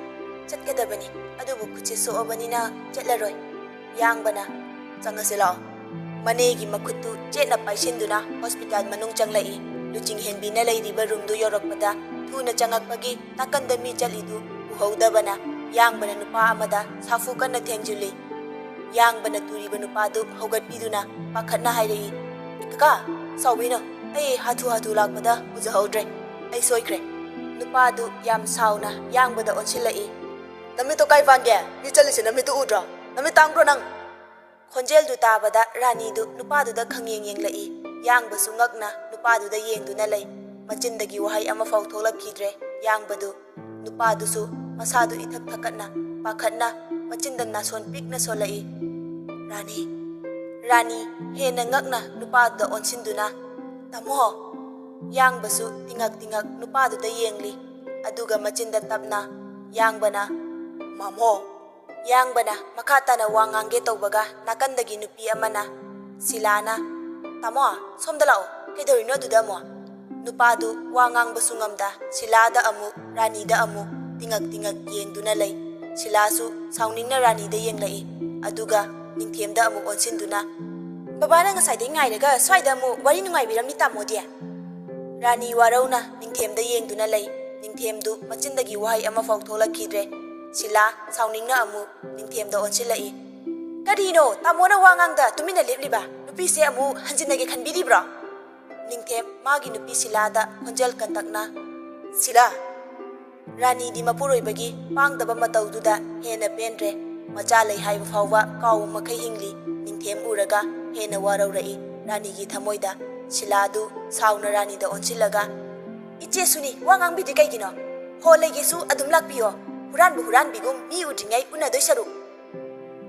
"ꯆꯠꯀꯗꯕꯅꯤ, ꯑꯗꯨꯕꯨ ꯈꯨꯠꯁꯦ ꯁꯣꯛꯑꯕꯅꯤꯅ ꯆꯠꯂꯔꯣꯏ꯫" ꯌꯥꯡꯕꯅ, "ꯆꯪꯉꯁꯤ ꯂꯥꯛꯑꯣ꯫" ꯃꯅꯦꯒꯤ ꯃꯈꯨꯠꯇꯨ ꯆꯦꯠꯅ ꯄꯥꯏꯁꯤꯟꯗꯨꯅ ꯍꯣꯁꯄꯤꯇꯥꯜ ꯃꯅꯨꯡ ꯆꯪꯂꯛꯏ꯫ ꯂꯨꯆꯤꯡ ꯍꯦꯟꯕꯤꯅ ꯂꯩꯔꯤꯕ ꯔꯨꯝꯗꯨ ꯌꯧꯔꯛꯄꯗ ꯊꯨꯅ ꯆꯪꯉꯛꯄꯒꯤ ꯅꯥꯀꯟꯗ ꯃꯤ ꯆꯠꯂꯤꯗꯨ ꯎꯍꯧꯗꯕꯅ ꯌꯥꯡꯕꯅ ꯅꯨꯄꯥ ꯑꯃꯗ ꯁꯥꯐꯨ ꯀꯟꯅ ꯊꯦꯡꯖꯤꯜꯂꯤ꯫ ꯌꯥꯡꯕꯅ ꯇꯨꯔꯤꯕ ꯅꯨꯄꯥꯗꯨ ꯍꯧꯒꯠꯄꯤꯗꯨꯅ ꯄꯥꯈꯠꯅ ꯍꯥꯏꯔꯛꯏ, "ꯀꯀꯥ, ꯁꯥꯎꯕꯤꯅꯣ, ꯑꯩ ꯍꯥꯊꯨ ꯍꯥꯊꯨ ꯂꯥꯛꯄꯗ ꯎꯖꯍꯧꯗ꯭ꯔꯦ꯫ ꯑꯩ ꯁꯣꯏꯈ꯭ꯔꯦ꯫" ꯅꯨꯄꯥꯗꯨ ꯌꯥꯝ ꯁꯥꯎꯅ ꯌꯥꯡꯕꯗ ꯑꯣꯟꯁꯤꯜꯂꯛꯏ꯫ "ꯅꯃꯤꯠꯇꯣ ꯀꯥꯏ ꯄꯥꯟꯒꯦ? ꯃꯤ ꯆꯠꯂꯤꯁꯦ ꯅꯃꯤꯠꯇꯨ ꯎꯗ꯭ꯔꯣ? ꯅꯃꯤꯠ ꯇꯥꯡꯕ꯭ꯔꯣ ꯅꯪ?" ꯈꯣꯟꯖꯦꯜꯗꯨ ꯇꯥꯕꯗ ꯔꯥꯅꯤꯗꯨ ꯅꯨꯄꯥꯗꯨꯗ ꯈꯪꯌꯦꯡ ꯌꯦꯡꯂꯛꯏ꯫ ꯌꯥꯡꯕꯁꯨ ꯉꯛꯅ ꯅꯨꯄꯥꯗꯨꯗ ꯌꯦꯡꯗꯨꯅ ꯂꯩ꯫ ꯃꯆꯤꯟꯗꯒꯤ ꯋꯥꯍꯩ ꯑꯃꯐꯥꯎ ꯊꯣꯛꯂꯛꯈꯤꯗ꯭ꯔꯦ꯫ ꯌꯥꯡꯕꯗꯨ, ꯅꯨꯄꯥꯗꯨꯁꯨ ꯃꯁꯥꯗꯨ ꯏꯊꯛ ꯊꯛꯀꯠꯅ, ꯄꯥꯈꯠꯅ, ꯃꯆꯤꯟꯗ ꯅꯥꯁꯣꯟ ꯄꯤꯛꯅ ꯁꯣꯜꯂꯛꯏ꯫ "ꯔꯥꯅꯤ, ꯔꯥꯅꯤ ꯍꯦꯟꯅ ꯉꯛꯅ ꯅꯨꯄꯥꯗꯨꯗ ꯑꯣꯟꯁꯤꯟꯗꯨꯅ, "ꯇꯥꯃꯣ!" ꯌꯥꯡꯕꯁꯨ ꯇꯤꯉꯛ ꯇꯤꯉꯛ ꯅꯨꯄꯥꯗꯨꯗ ꯌꯦꯡꯂꯤ꯫ ꯑꯗꯨꯒ ꯃꯆꯤꯟꯗ ꯇꯞꯅ ꯌꯥꯡꯕꯅ, "ꯃꯥꯃꯣ!" ꯌꯥꯡꯕꯅ ꯃꯈꯥ ꯇꯥꯅ ꯋꯥ ꯉꯥꯡꯒꯦ ꯇꯧꯕꯒ ꯅꯥꯀꯟꯗꯒꯤ ꯅꯨꯄꯤ ꯑꯃꯅ, ꯁꯤꯂꯥꯅ, "ꯇꯥꯃꯣ, ꯁꯣꯝꯗ ꯂꯥꯛꯑꯣ꯫ ꯀꯩꯗꯧꯔꯤꯅꯣ ꯑꯗꯨꯗ ꯑꯃꯨꯛ?" ꯅꯨꯄꯥꯗꯨ ꯋꯥ ꯉꯥꯡꯕꯁꯨ ꯉꯝꯗ ꯁꯤꯂꯥꯗ ꯑꯃꯨꯛ, ꯔꯥꯅꯤꯗ ꯑꯃꯨꯛ ꯇꯤꯉꯛ ꯇꯤꯉꯛ ꯌꯦꯡꯗꯨꯅ ꯂꯩ꯫ ꯁꯤꯂꯥꯁꯨ ꯁꯥꯎꯅꯤꯡꯅ ꯔꯥꯅꯤꯗ ꯌꯦꯡꯂꯛꯏ꯫ ꯑꯗꯨꯒ ꯅꯤꯡꯊꯦꯝꯗ ꯑꯃꯨꯛ ꯑꯣꯟꯁꯤꯟꯗꯨꯅ, "ꯕꯕꯥꯅ ꯉꯁꯥꯏꯗꯩ ꯉꯥꯏꯔꯒ ꯁ꯭ꯋꯥꯏꯗ ꯑꯃꯨꯛ ꯋꯥꯔꯤ ꯅꯨꯡꯉꯥꯏꯕꯤꯔꯝꯃꯤ ꯇꯥꯃꯣꯗꯤ?" ꯔꯥꯅꯤ ꯋꯥꯔꯧꯅ ꯅꯤꯡꯊꯦꯝꯗ ꯌꯦꯡꯗꯨꯅ ꯂꯩ꯫ ꯅꯤꯡꯊꯦꯝꯗꯨ ꯃꯆꯤꯟꯗꯒꯤ ꯋꯥꯍꯩ ꯑꯃꯐꯥꯎ ꯊꯣꯛꯂꯛꯈꯤꯗ꯭ꯔꯦ꯫ ꯁꯤꯂꯥ ꯁꯥꯎꯅꯤꯡꯅ ꯑꯃꯨꯛ ꯅꯤꯡꯊꯦꯝꯗ ꯑꯣꯟꯁꯤꯜꯂꯛꯏ꯫ "ꯀꯔꯤꯅꯣ ꯇꯥꯃꯣꯅ ꯋꯥ ꯉꯥꯡꯗ ꯇꯨꯃꯤꯟꯅ ꯂꯦꯞꯂꯤꯕ? ꯅꯨꯄꯤꯁꯦ ꯑꯃꯨꯛ ꯍꯟꯖꯤꯟꯅꯒꯦ ꯈꯟꯕꯤꯔꯤꯕ꯭ꯔꯣ?" ꯅꯤꯡꯊꯦꯝ ꯃꯥꯒꯤ ꯅꯨꯄꯤ ꯁꯤꯂꯥꯗ ꯈꯣꯟꯖꯦꯜ ꯀꯟꯇꯛꯅ, "ꯁꯤꯂꯥ!" ꯔꯥꯅꯤꯗꯤ ꯃꯄꯨꯔꯣꯏꯕꯒꯤ ꯄꯥꯡꯗꯕ ꯃꯇꯧꯗꯨꯗ ꯍꯦꯟꯅ ꯄꯦꯟꯗ꯭ꯔꯦ꯫ ꯃꯆꯥ ꯂꯩ ꯍꯥꯏꯕ ꯐꯥꯎꯕ ꯀꯥꯎꯕ ꯃꯈꯩ ꯍꯤꯡꯂꯤ꯫ ꯅꯤꯡꯊꯦꯝ ꯎꯔꯒ ꯍꯦꯟꯅ ꯋꯥꯔꯧꯔꯛꯏ꯫ ꯔꯥꯅꯤꯒꯤ ꯊꯃꯣꯏꯗ ꯁꯤꯂꯥꯗꯨ ꯁꯥꯎꯅ ꯔꯥꯅꯤꯗ ꯑꯣꯟꯁꯤꯜꯂꯒ, "ꯏꯆꯦꯁꯨꯅꯤ, ꯋꯥ ꯉꯥꯡꯕꯤꯗ꯭ꯔꯤ ꯀꯩꯒꯤꯅꯣ? ꯍꯣ ꯂꯩꯒꯦꯁꯨ ꯑꯗꯨꯝ ꯂꯥꯛꯄꯤꯌꯣ꯫ ꯍꯨꯔꯥꯟꯕ ꯍꯨꯔꯥꯟꯕꯤꯒꯨꯝ ꯃꯤ ꯎꯗ꯭ꯔꯤꯉꯩ ꯎꯅꯗꯣꯏ ꯁꯔꯨꯛ!"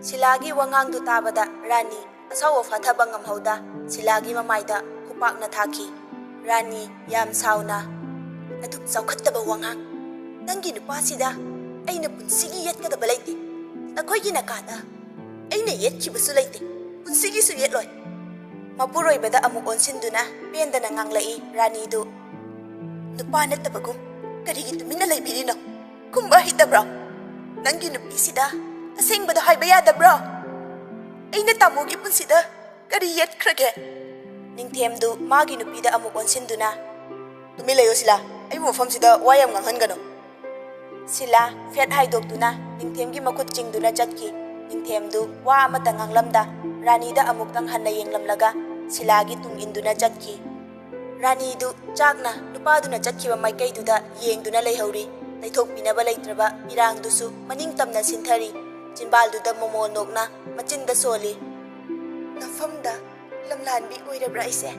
ꯁꯤꯂꯥꯒꯤ ꯋꯥꯉꯥꯡꯗꯨ ꯇꯥꯕꯗ ꯔꯥꯅꯤ ꯑꯁꯥꯎꯕ ꯐꯥꯊꯕ ꯉꯝꯍꯧꯗ ꯁꯤꯂꯥꯒꯤ ꯃꯃꯥꯏꯗ ꯈꯨꯄꯥꯛꯅ ꯊꯥꯈꯤ꯫ ꯔꯥꯅꯤ ꯌꯥꯝ ꯁꯥꯎꯅ, "ꯑꯗꯨꯛ ꯆꯥꯎꯈꯠꯇꯕ ꯋꯥꯉꯥꯡ! ꯅꯪꯒꯤ ꯅꯨꯄꯥꯁꯤꯗ ꯑꯩꯅ ꯄꯨꯟꯁꯤꯒꯤ ꯌꯦꯠꯀꯗꯕ ꯂꯩꯇꯦ꯫ ꯅꯈꯣꯏꯒꯤ ꯅꯀꯥꯗ ꯑꯩꯅ ꯌꯦꯠꯈꯤꯕꯁꯨ ꯂꯩꯇꯦ, ꯄꯨꯟꯁꯤꯒꯤꯁꯨ ꯌꯦꯠꯂꯣꯏ!" ꯃꯄꯨꯔꯣꯏꯕꯗ ꯑꯃꯨꯛ ꯑꯣꯟꯁꯤꯟꯗꯨꯅ ꯄꯦꯟꯗꯅ ꯉꯥꯡꯂꯛꯏ ꯔꯥꯅꯤꯗꯨ, "ꯅꯨꯄꯥ ꯅꯠꯇꯕꯒꯨꯝ ꯀꯔꯤꯒꯤ ꯇꯨꯃꯤꯟꯅ ꯂꯩꯕꯤꯔꯤꯅꯣ? ꯈꯨꯝꯕ ꯍꯩꯇꯕ꯭ꯔꯣ? ꯅꯪꯒꯤ ꯅꯨꯄꯤꯁꯤꯗ ꯑꯁꯦꯡꯕꯗꯣ ꯍꯥꯏꯕ ꯌꯥꯗꯕ꯭ꯔꯣ? ꯑꯩꯅ ꯇꯥꯃꯣꯒꯤ ꯄꯨꯟꯁꯤꯗ ꯀꯔꯤ ꯌꯦꯠꯈ꯭ꯔꯒꯦ?" ꯅꯤꯡꯊꯦꯝꯗꯨ ꯃꯥꯒꯤ ꯅꯨꯄꯤꯗ ꯑꯃꯨꯛ ꯑꯣꯟꯁꯤꯟꯗꯨꯅ, "ꯇꯨꯃꯤꯟ ꯂꯩꯌꯨ ꯁꯤꯂꯥ, ꯑꯩꯕꯨ ꯃꯐꯝꯁꯤꯗ ꯋꯥ ꯌꯥꯝ ꯉꯥꯡꯍꯟꯒꯅꯨ!" ꯁꯤꯂꯥ ꯐꯦꯠ ꯍꯥꯏꯗꯣꯛꯇꯨꯅ ꯅꯤꯡꯊꯦꯝꯒꯤ ꯃꯈꯨꯠ ꯆꯤꯡꯗꯨꯅ ꯆꯠꯈꯤ꯫ ꯅꯤꯡꯊꯦꯝꯗꯨ ꯋꯥ ꯑꯃꯠꯇ ꯉꯥꯡꯂꯝꯗ ꯔꯥꯅꯤꯗ ꯑꯃꯨꯛꯇꯪ ꯍꯟꯅ ꯌꯦꯡꯂꯝꯂꯒ ꯁꯤꯂꯥꯒꯤ ꯇꯨꯡ ꯏꯟꯗꯨꯅ ꯆꯠꯈꯤ꯫ ꯔꯥꯅꯤꯗꯨ ꯆꯥꯛꯅ ꯅꯨꯄꯥꯗꯨꯅ ꯆꯠꯈꯤꯕ ꯃꯥꯏꯀꯩꯗꯨꯗ ꯌꯦꯡꯗꯨꯅ ꯂꯩꯍꯧꯔꯤ꯫ ꯂꯩꯊꯣꯛꯄꯤꯅꯕ ꯂꯩꯇ꯭ꯔꯕ ꯄꯤꯔꯥꯡꯗꯨꯁꯨ ꯃꯅꯤꯡ ꯇꯝꯅ ꯁꯤꯟꯊꯔꯤ꯫ ꯆꯤꯟꯕꯥꯜꯗꯨꯗ ꯃꯣꯃꯣꯟ ꯅꯣꯛꯅ ꯃꯆꯤꯟꯗ ꯁꯣꯜꯂꯤ꯫ ꯅꯐꯝꯗ ꯂꯝꯂꯥꯟꯕꯤ ꯑꯣꯏꯔꯕ꯭ꯔꯥ ꯑꯩꯁꯦ?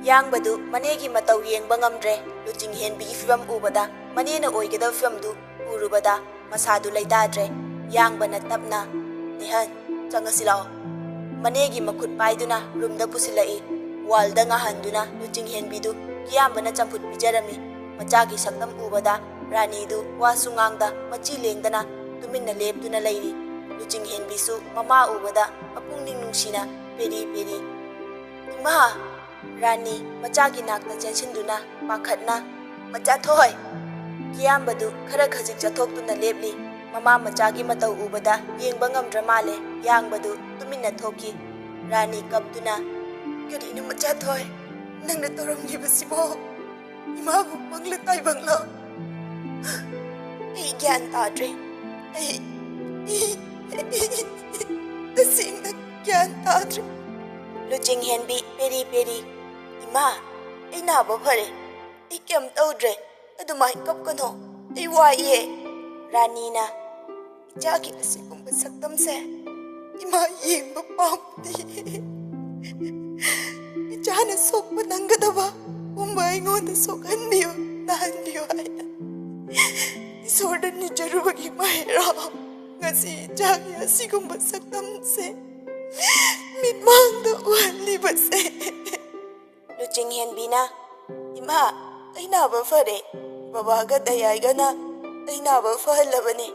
ꯌꯥꯡꯕꯗꯨ ꯃꯅꯦꯒꯤ ꯃꯇꯧ ꯌꯦꯡꯕ ꯉꯝꯗ꯭ꯔꯦ꯫ ꯂꯨꯆꯤꯡ ꯍꯦꯟꯕꯤꯒꯤ ꯐꯤꯕꯝ ꯎꯕꯗ, ꯃꯅꯦꯅ ꯑꯣꯏꯒꯗꯕ ꯐꯤꯕꯝꯗꯨ ꯎꯔꯨꯕꯗ ꯃꯁꯥꯗꯨ ꯂꯩꯇꯥꯗ꯭ꯔꯦ꯫ ꯌꯥꯡꯕꯅ ꯇꯞꯅ, "ꯅꯦꯍꯟ, ꯆꯪꯉꯁꯤ ꯂꯥꯛꯑꯣ꯫" ꯃꯅꯦꯒꯤ ꯃꯈꯨꯠ ꯄꯥꯏꯗꯨꯅ ꯔꯨꯝꯗ ꯄꯨꯁꯤꯜꯂꯛꯏ꯫ ꯋꯥꯜꯗ ꯉꯥꯍꯟꯗꯨꯅ ꯂꯨꯆꯤꯡꯍꯦꯟꯕꯤꯗꯨ ꯀꯤꯌꯥꯝꯕꯅ ꯆꯝꯐꯨꯠ ꯄꯤꯖꯔꯝꯃꯤ꯫ ꯃꯆꯥꯒꯤ ꯁꯛꯇꯝ ꯎꯕꯗ ꯔꯥꯅꯤꯗꯨ ꯋꯥꯁꯨ ꯉꯥꯡꯗ ꯃꯆꯤ ꯂꯦꯡꯗꯅ ꯇꯨꯃꯤꯟꯅ ꯂꯦꯞꯇꯨꯅ ꯂꯩꯔꯤ꯫ ꯂꯨꯆꯤꯡꯍꯦꯟꯕꯤꯁꯨ ꯃꯃꯥ ꯎꯕꯗ ꯃꯄꯨꯛꯅꯤꯡ ꯅꯨꯡꯁꯤꯅ ꯄꯦꯔꯤ ꯄꯦꯔꯤ꯫ "ꯏꯃꯥ!" ꯔꯥꯅꯤ ꯃꯆꯥꯒꯤ ꯅꯥꯛꯇ ꯆꯦꯟꯁꯤꯟꯗꯨꯅ ꯄꯥꯈꯠꯅ, "ꯃꯆꯥꯊꯣꯏ!" ꯀꯤꯌꯥꯝꯕꯗꯨ ꯈꯔ ꯈꯖꯤꯛ ꯆꯠꯊꯣꯛꯇꯨꯅ ꯂꯦꯞꯂꯤ꯫ ꯃꯃꯥ ꯃꯆꯥꯒꯤ ꯃꯇꯧ ꯎꯕꯗ ꯌꯦꯡꯕ ꯉꯝꯗ꯭ꯔ ꯃꯥꯜꯂꯦ꯫ ꯌꯥꯡꯕꯗꯨ ꯇꯨꯃꯤꯟꯅ ꯊꯣꯛꯈꯤ꯫ ꯔꯥꯅꯤ ꯀꯞꯇꯨꯅ, "ꯀꯔꯤꯅꯣ ꯃꯆꯥꯊꯣꯏ, ꯅꯪꯅ ꯇꯧꯔꯝꯂꯤꯕꯁꯤꯕꯣ? ꯏꯃꯥꯕꯨ ꯃꯪꯂ ꯇꯥꯏꯕꯪꯂꯣ? ꯑꯩ ꯒ꯭ꯌꯥꯟ ꯇꯥꯗ꯭ꯔꯦ꯫ ꯑꯩ, ꯑꯩ, ꯑꯩ ꯇꯁꯦꯡꯅ ꯒ꯭ꯌꯥꯟ ꯇꯥꯗ꯭ꯔꯦ꯫" ꯂꯨꯆꯤꯡꯍꯦꯟꯕꯤ ꯄꯦꯔꯤ ꯄꯦꯔꯤ, "ꯏꯃꯥ, ꯑꯩ ꯅꯥꯕ ꯐꯔꯦ꯫ ꯑꯩ ꯀꯩꯝ ꯇꯧꯗ꯭ꯔꯦ꯫ ꯑꯗꯨꯃꯥꯏꯅ ꯀꯞꯀꯅꯣ꯫ ꯑꯩ ꯋꯥꯏꯌꯦ꯫" ꯔꯥꯅꯤꯅ, "ꯏꯆꯥꯒꯤ ꯑꯁꯤꯒꯨꯝꯕ ꯁꯛꯇꯝꯁꯦ ꯏꯃꯥ ꯌꯦꯡꯕ ꯄꯥꯝꯗꯦ꯫ ꯏꯆꯥꯅ ꯁꯣꯛꯄ ꯅꯪꯒꯗꯕ ꯄꯨꯝꯕ ꯑꯩꯉꯣꯟꯗ ꯁꯣꯛꯍꯟꯕꯤꯌꯨ, ꯅꯥꯍꯟꯕꯤꯌꯨ ꯍꯥꯏꯅ ꯏꯁꯣꯔꯗ ꯅꯤꯖꯔꯨꯕꯒꯤ ꯃꯍꯩꯔꯣ ꯉꯁꯤ ꯏꯆꯥꯒꯤ ꯑꯁꯤꯒꯨꯝꯕ ꯁꯛꯇꯝꯁꯦ ꯃꯤꯠꯃꯥꯡꯗ ꯎꯍꯜꯂꯤꯕꯁꯦ?" ꯂꯨꯆꯤꯡꯍꯦꯟꯕꯤꯅ, "ꯏꯃꯥ, ꯑꯩ ꯅꯥꯕ ꯐꯔꯦ꯫ ꯕꯕꯥꯒ ꯗꯌꯥꯏꯒꯅ ꯑꯩ ꯅꯥꯕ ꯐꯍꯜꯂꯕꯅꯦ꯫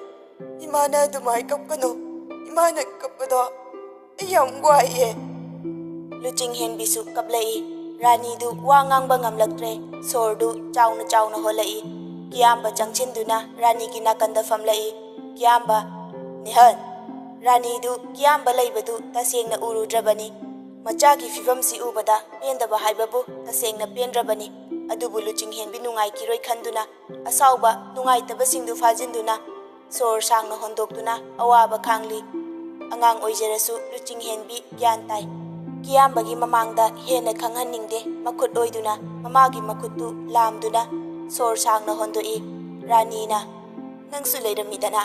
ꯏꯃꯥꯅ ꯑꯗꯨꯃꯥꯏ ꯀꯞꯀꯅꯨ꯫ ꯏꯃꯥꯅ ꯀꯞꯄꯗꯣ ꯑꯩ ꯌꯥꯝ ꯋꯥꯏꯌꯦ꯫" ꯂꯨꯆꯤꯡꯍꯦꯟꯕꯤꯁꯨ ꯀꯞꯂꯛꯏ꯫ ꯔꯥꯅꯤꯗꯨ ꯋꯥ ꯉꯥꯡꯕ ꯉꯝꯂꯛꯇ꯭ꯔꯦ꯫ ꯁꯣꯔꯗꯨ ꯆꯥꯎꯅ ꯆꯥꯎꯅ ꯍꯣꯜꯂꯛꯏ꯫ ꯀꯤꯌꯥꯝꯕ ꯆꯪꯁꯤꯟꯗꯨꯅ ꯔꯥꯅꯤꯒꯤ ꯅꯥꯀꯟꯗ ꯐꯝꯂꯛꯏ꯫ ꯀꯤꯌꯥꯝꯕ, "ꯅꯦꯍꯟ!" ꯔꯥꯅꯤꯗꯨ ꯀꯤꯌꯥꯝꯕ ꯂꯩꯕꯗꯨ ꯇꯁꯦꯡꯅ ꯎꯔꯨꯗ꯭ꯔꯕꯅꯤ꯫ ꯃꯆꯥꯒꯤ ꯐꯤꯚꯝꯁꯤ ꯎꯕꯗ ꯄꯦꯟꯗꯕ ꯍꯥꯏꯕꯕꯨ ꯇꯁꯦꯡꯅ ꯄꯦꯟꯗ꯭ꯔꯕꯅꯤ꯫ ꯑꯗꯨꯕꯨ ꯂꯨꯆꯤꯡꯍꯦꯟꯕꯤ ꯅꯨꯡꯉꯥꯏꯈꯤꯔꯣꯏ ꯈꯟꯗꯨꯅ ꯑꯁꯥꯎꯕ, ꯅꯨꯡꯉꯥꯏꯇꯕꯁꯤꯡꯗꯨ ꯐꯥꯖꯤꯟꯗꯨꯅ ꯁꯣꯔ ꯁꯥꯡꯅ ꯍꯣꯟꯗꯣꯛꯇꯨꯅ ꯑꯋꯥꯕ ꯈꯥꯡꯂꯤ꯫ ꯑꯉꯥꯡ ꯑꯣꯏꯖꯔꯁꯨ ꯂꯨꯆꯤꯡꯍꯦꯟꯕꯤ ꯒ꯭ꯌꯥꯟ ꯇꯥꯏ꯫ ꯀꯤꯌꯥꯝꯕꯒꯤ ꯃꯃꯥꯡꯗ ꯍꯦꯟꯅ ꯈꯪꯍꯟꯅꯤꯡꯗꯦ꯫ ꯃꯈꯨꯠ ꯑꯣꯏꯗꯨꯅ ꯃꯃꯥꯒꯤ ꯃꯈꯨꯠꯇꯨ ꯂꯥꯝꯗꯨꯅ ꯁꯣꯔ ꯁꯥꯡꯅ ꯍꯣꯟꯗꯣꯛꯏ꯫ ꯔꯥꯅꯤꯅ, "ꯅꯪꯁꯨ ꯂꯩꯔꯝꯃꯤꯗꯅ?"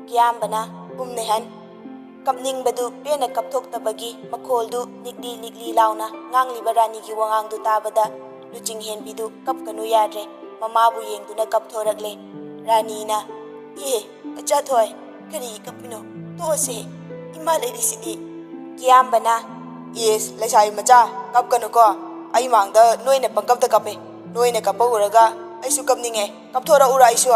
ꯀꯤꯌꯥꯝꯕꯅ, "ꯎꯝ ꯅꯦꯍꯟ꯫" ꯀꯞꯅꯤꯡꯕꯗꯨ ꯄꯦꯟꯅ ꯀꯞꯊꯣꯛꯇꯕꯒꯤ ꯃꯈꯣꯜꯗꯨ ꯅꯤꯛꯂꯤ ꯅꯤꯛꯂꯤ ꯂꯥꯎꯅ ꯉꯥꯡꯂꯤꯕ ꯔꯥꯅꯤꯒꯤ ꯋꯥꯉꯥꯡꯗꯨ ꯇꯥꯕꯗ ꯂꯨꯆꯤꯡꯍꯦꯟꯕꯤꯗꯨ ꯀꯞꯀꯅꯨ ꯌꯥꯗ꯭ꯔꯦ꯫ ꯃꯃꯥꯕꯨ ꯌꯦꯡꯗꯨꯅ ꯀꯞꯊꯣꯔꯛꯂꯦ꯫ ꯔꯥꯅꯤꯅ, "ꯑꯦ, ꯃꯆꯥꯊꯣꯏ, ꯀꯔꯤꯒꯤ ꯀꯞꯄꯤꯅꯣ? ꯇꯣꯛꯑꯁꯦ꯫ ꯏꯃꯥ ꯂꯩꯔꯤꯁꯤꯗꯤ꯫" ꯀꯤꯌꯥꯝꯕꯅ, "ꯏꯁ, ꯂꯩꯁꯥꯕꯤ ꯃꯆꯥ, ꯀꯞꯀꯅꯨꯀꯣ꯫ ꯑꯩ ꯃꯥꯡꯗ ꯅꯣꯏꯅ ꯄꯪꯀꯞꯇ ꯀꯞꯄꯦ꯫ ꯅꯣꯏꯅ ꯀꯞꯄ ꯎꯔꯒ ꯑꯩꯁꯨ ꯀꯞꯅꯤꯡꯉꯦ꯫ ꯀꯞꯊꯣꯔꯛꯎꯔꯥ ꯑꯩꯁꯨ?"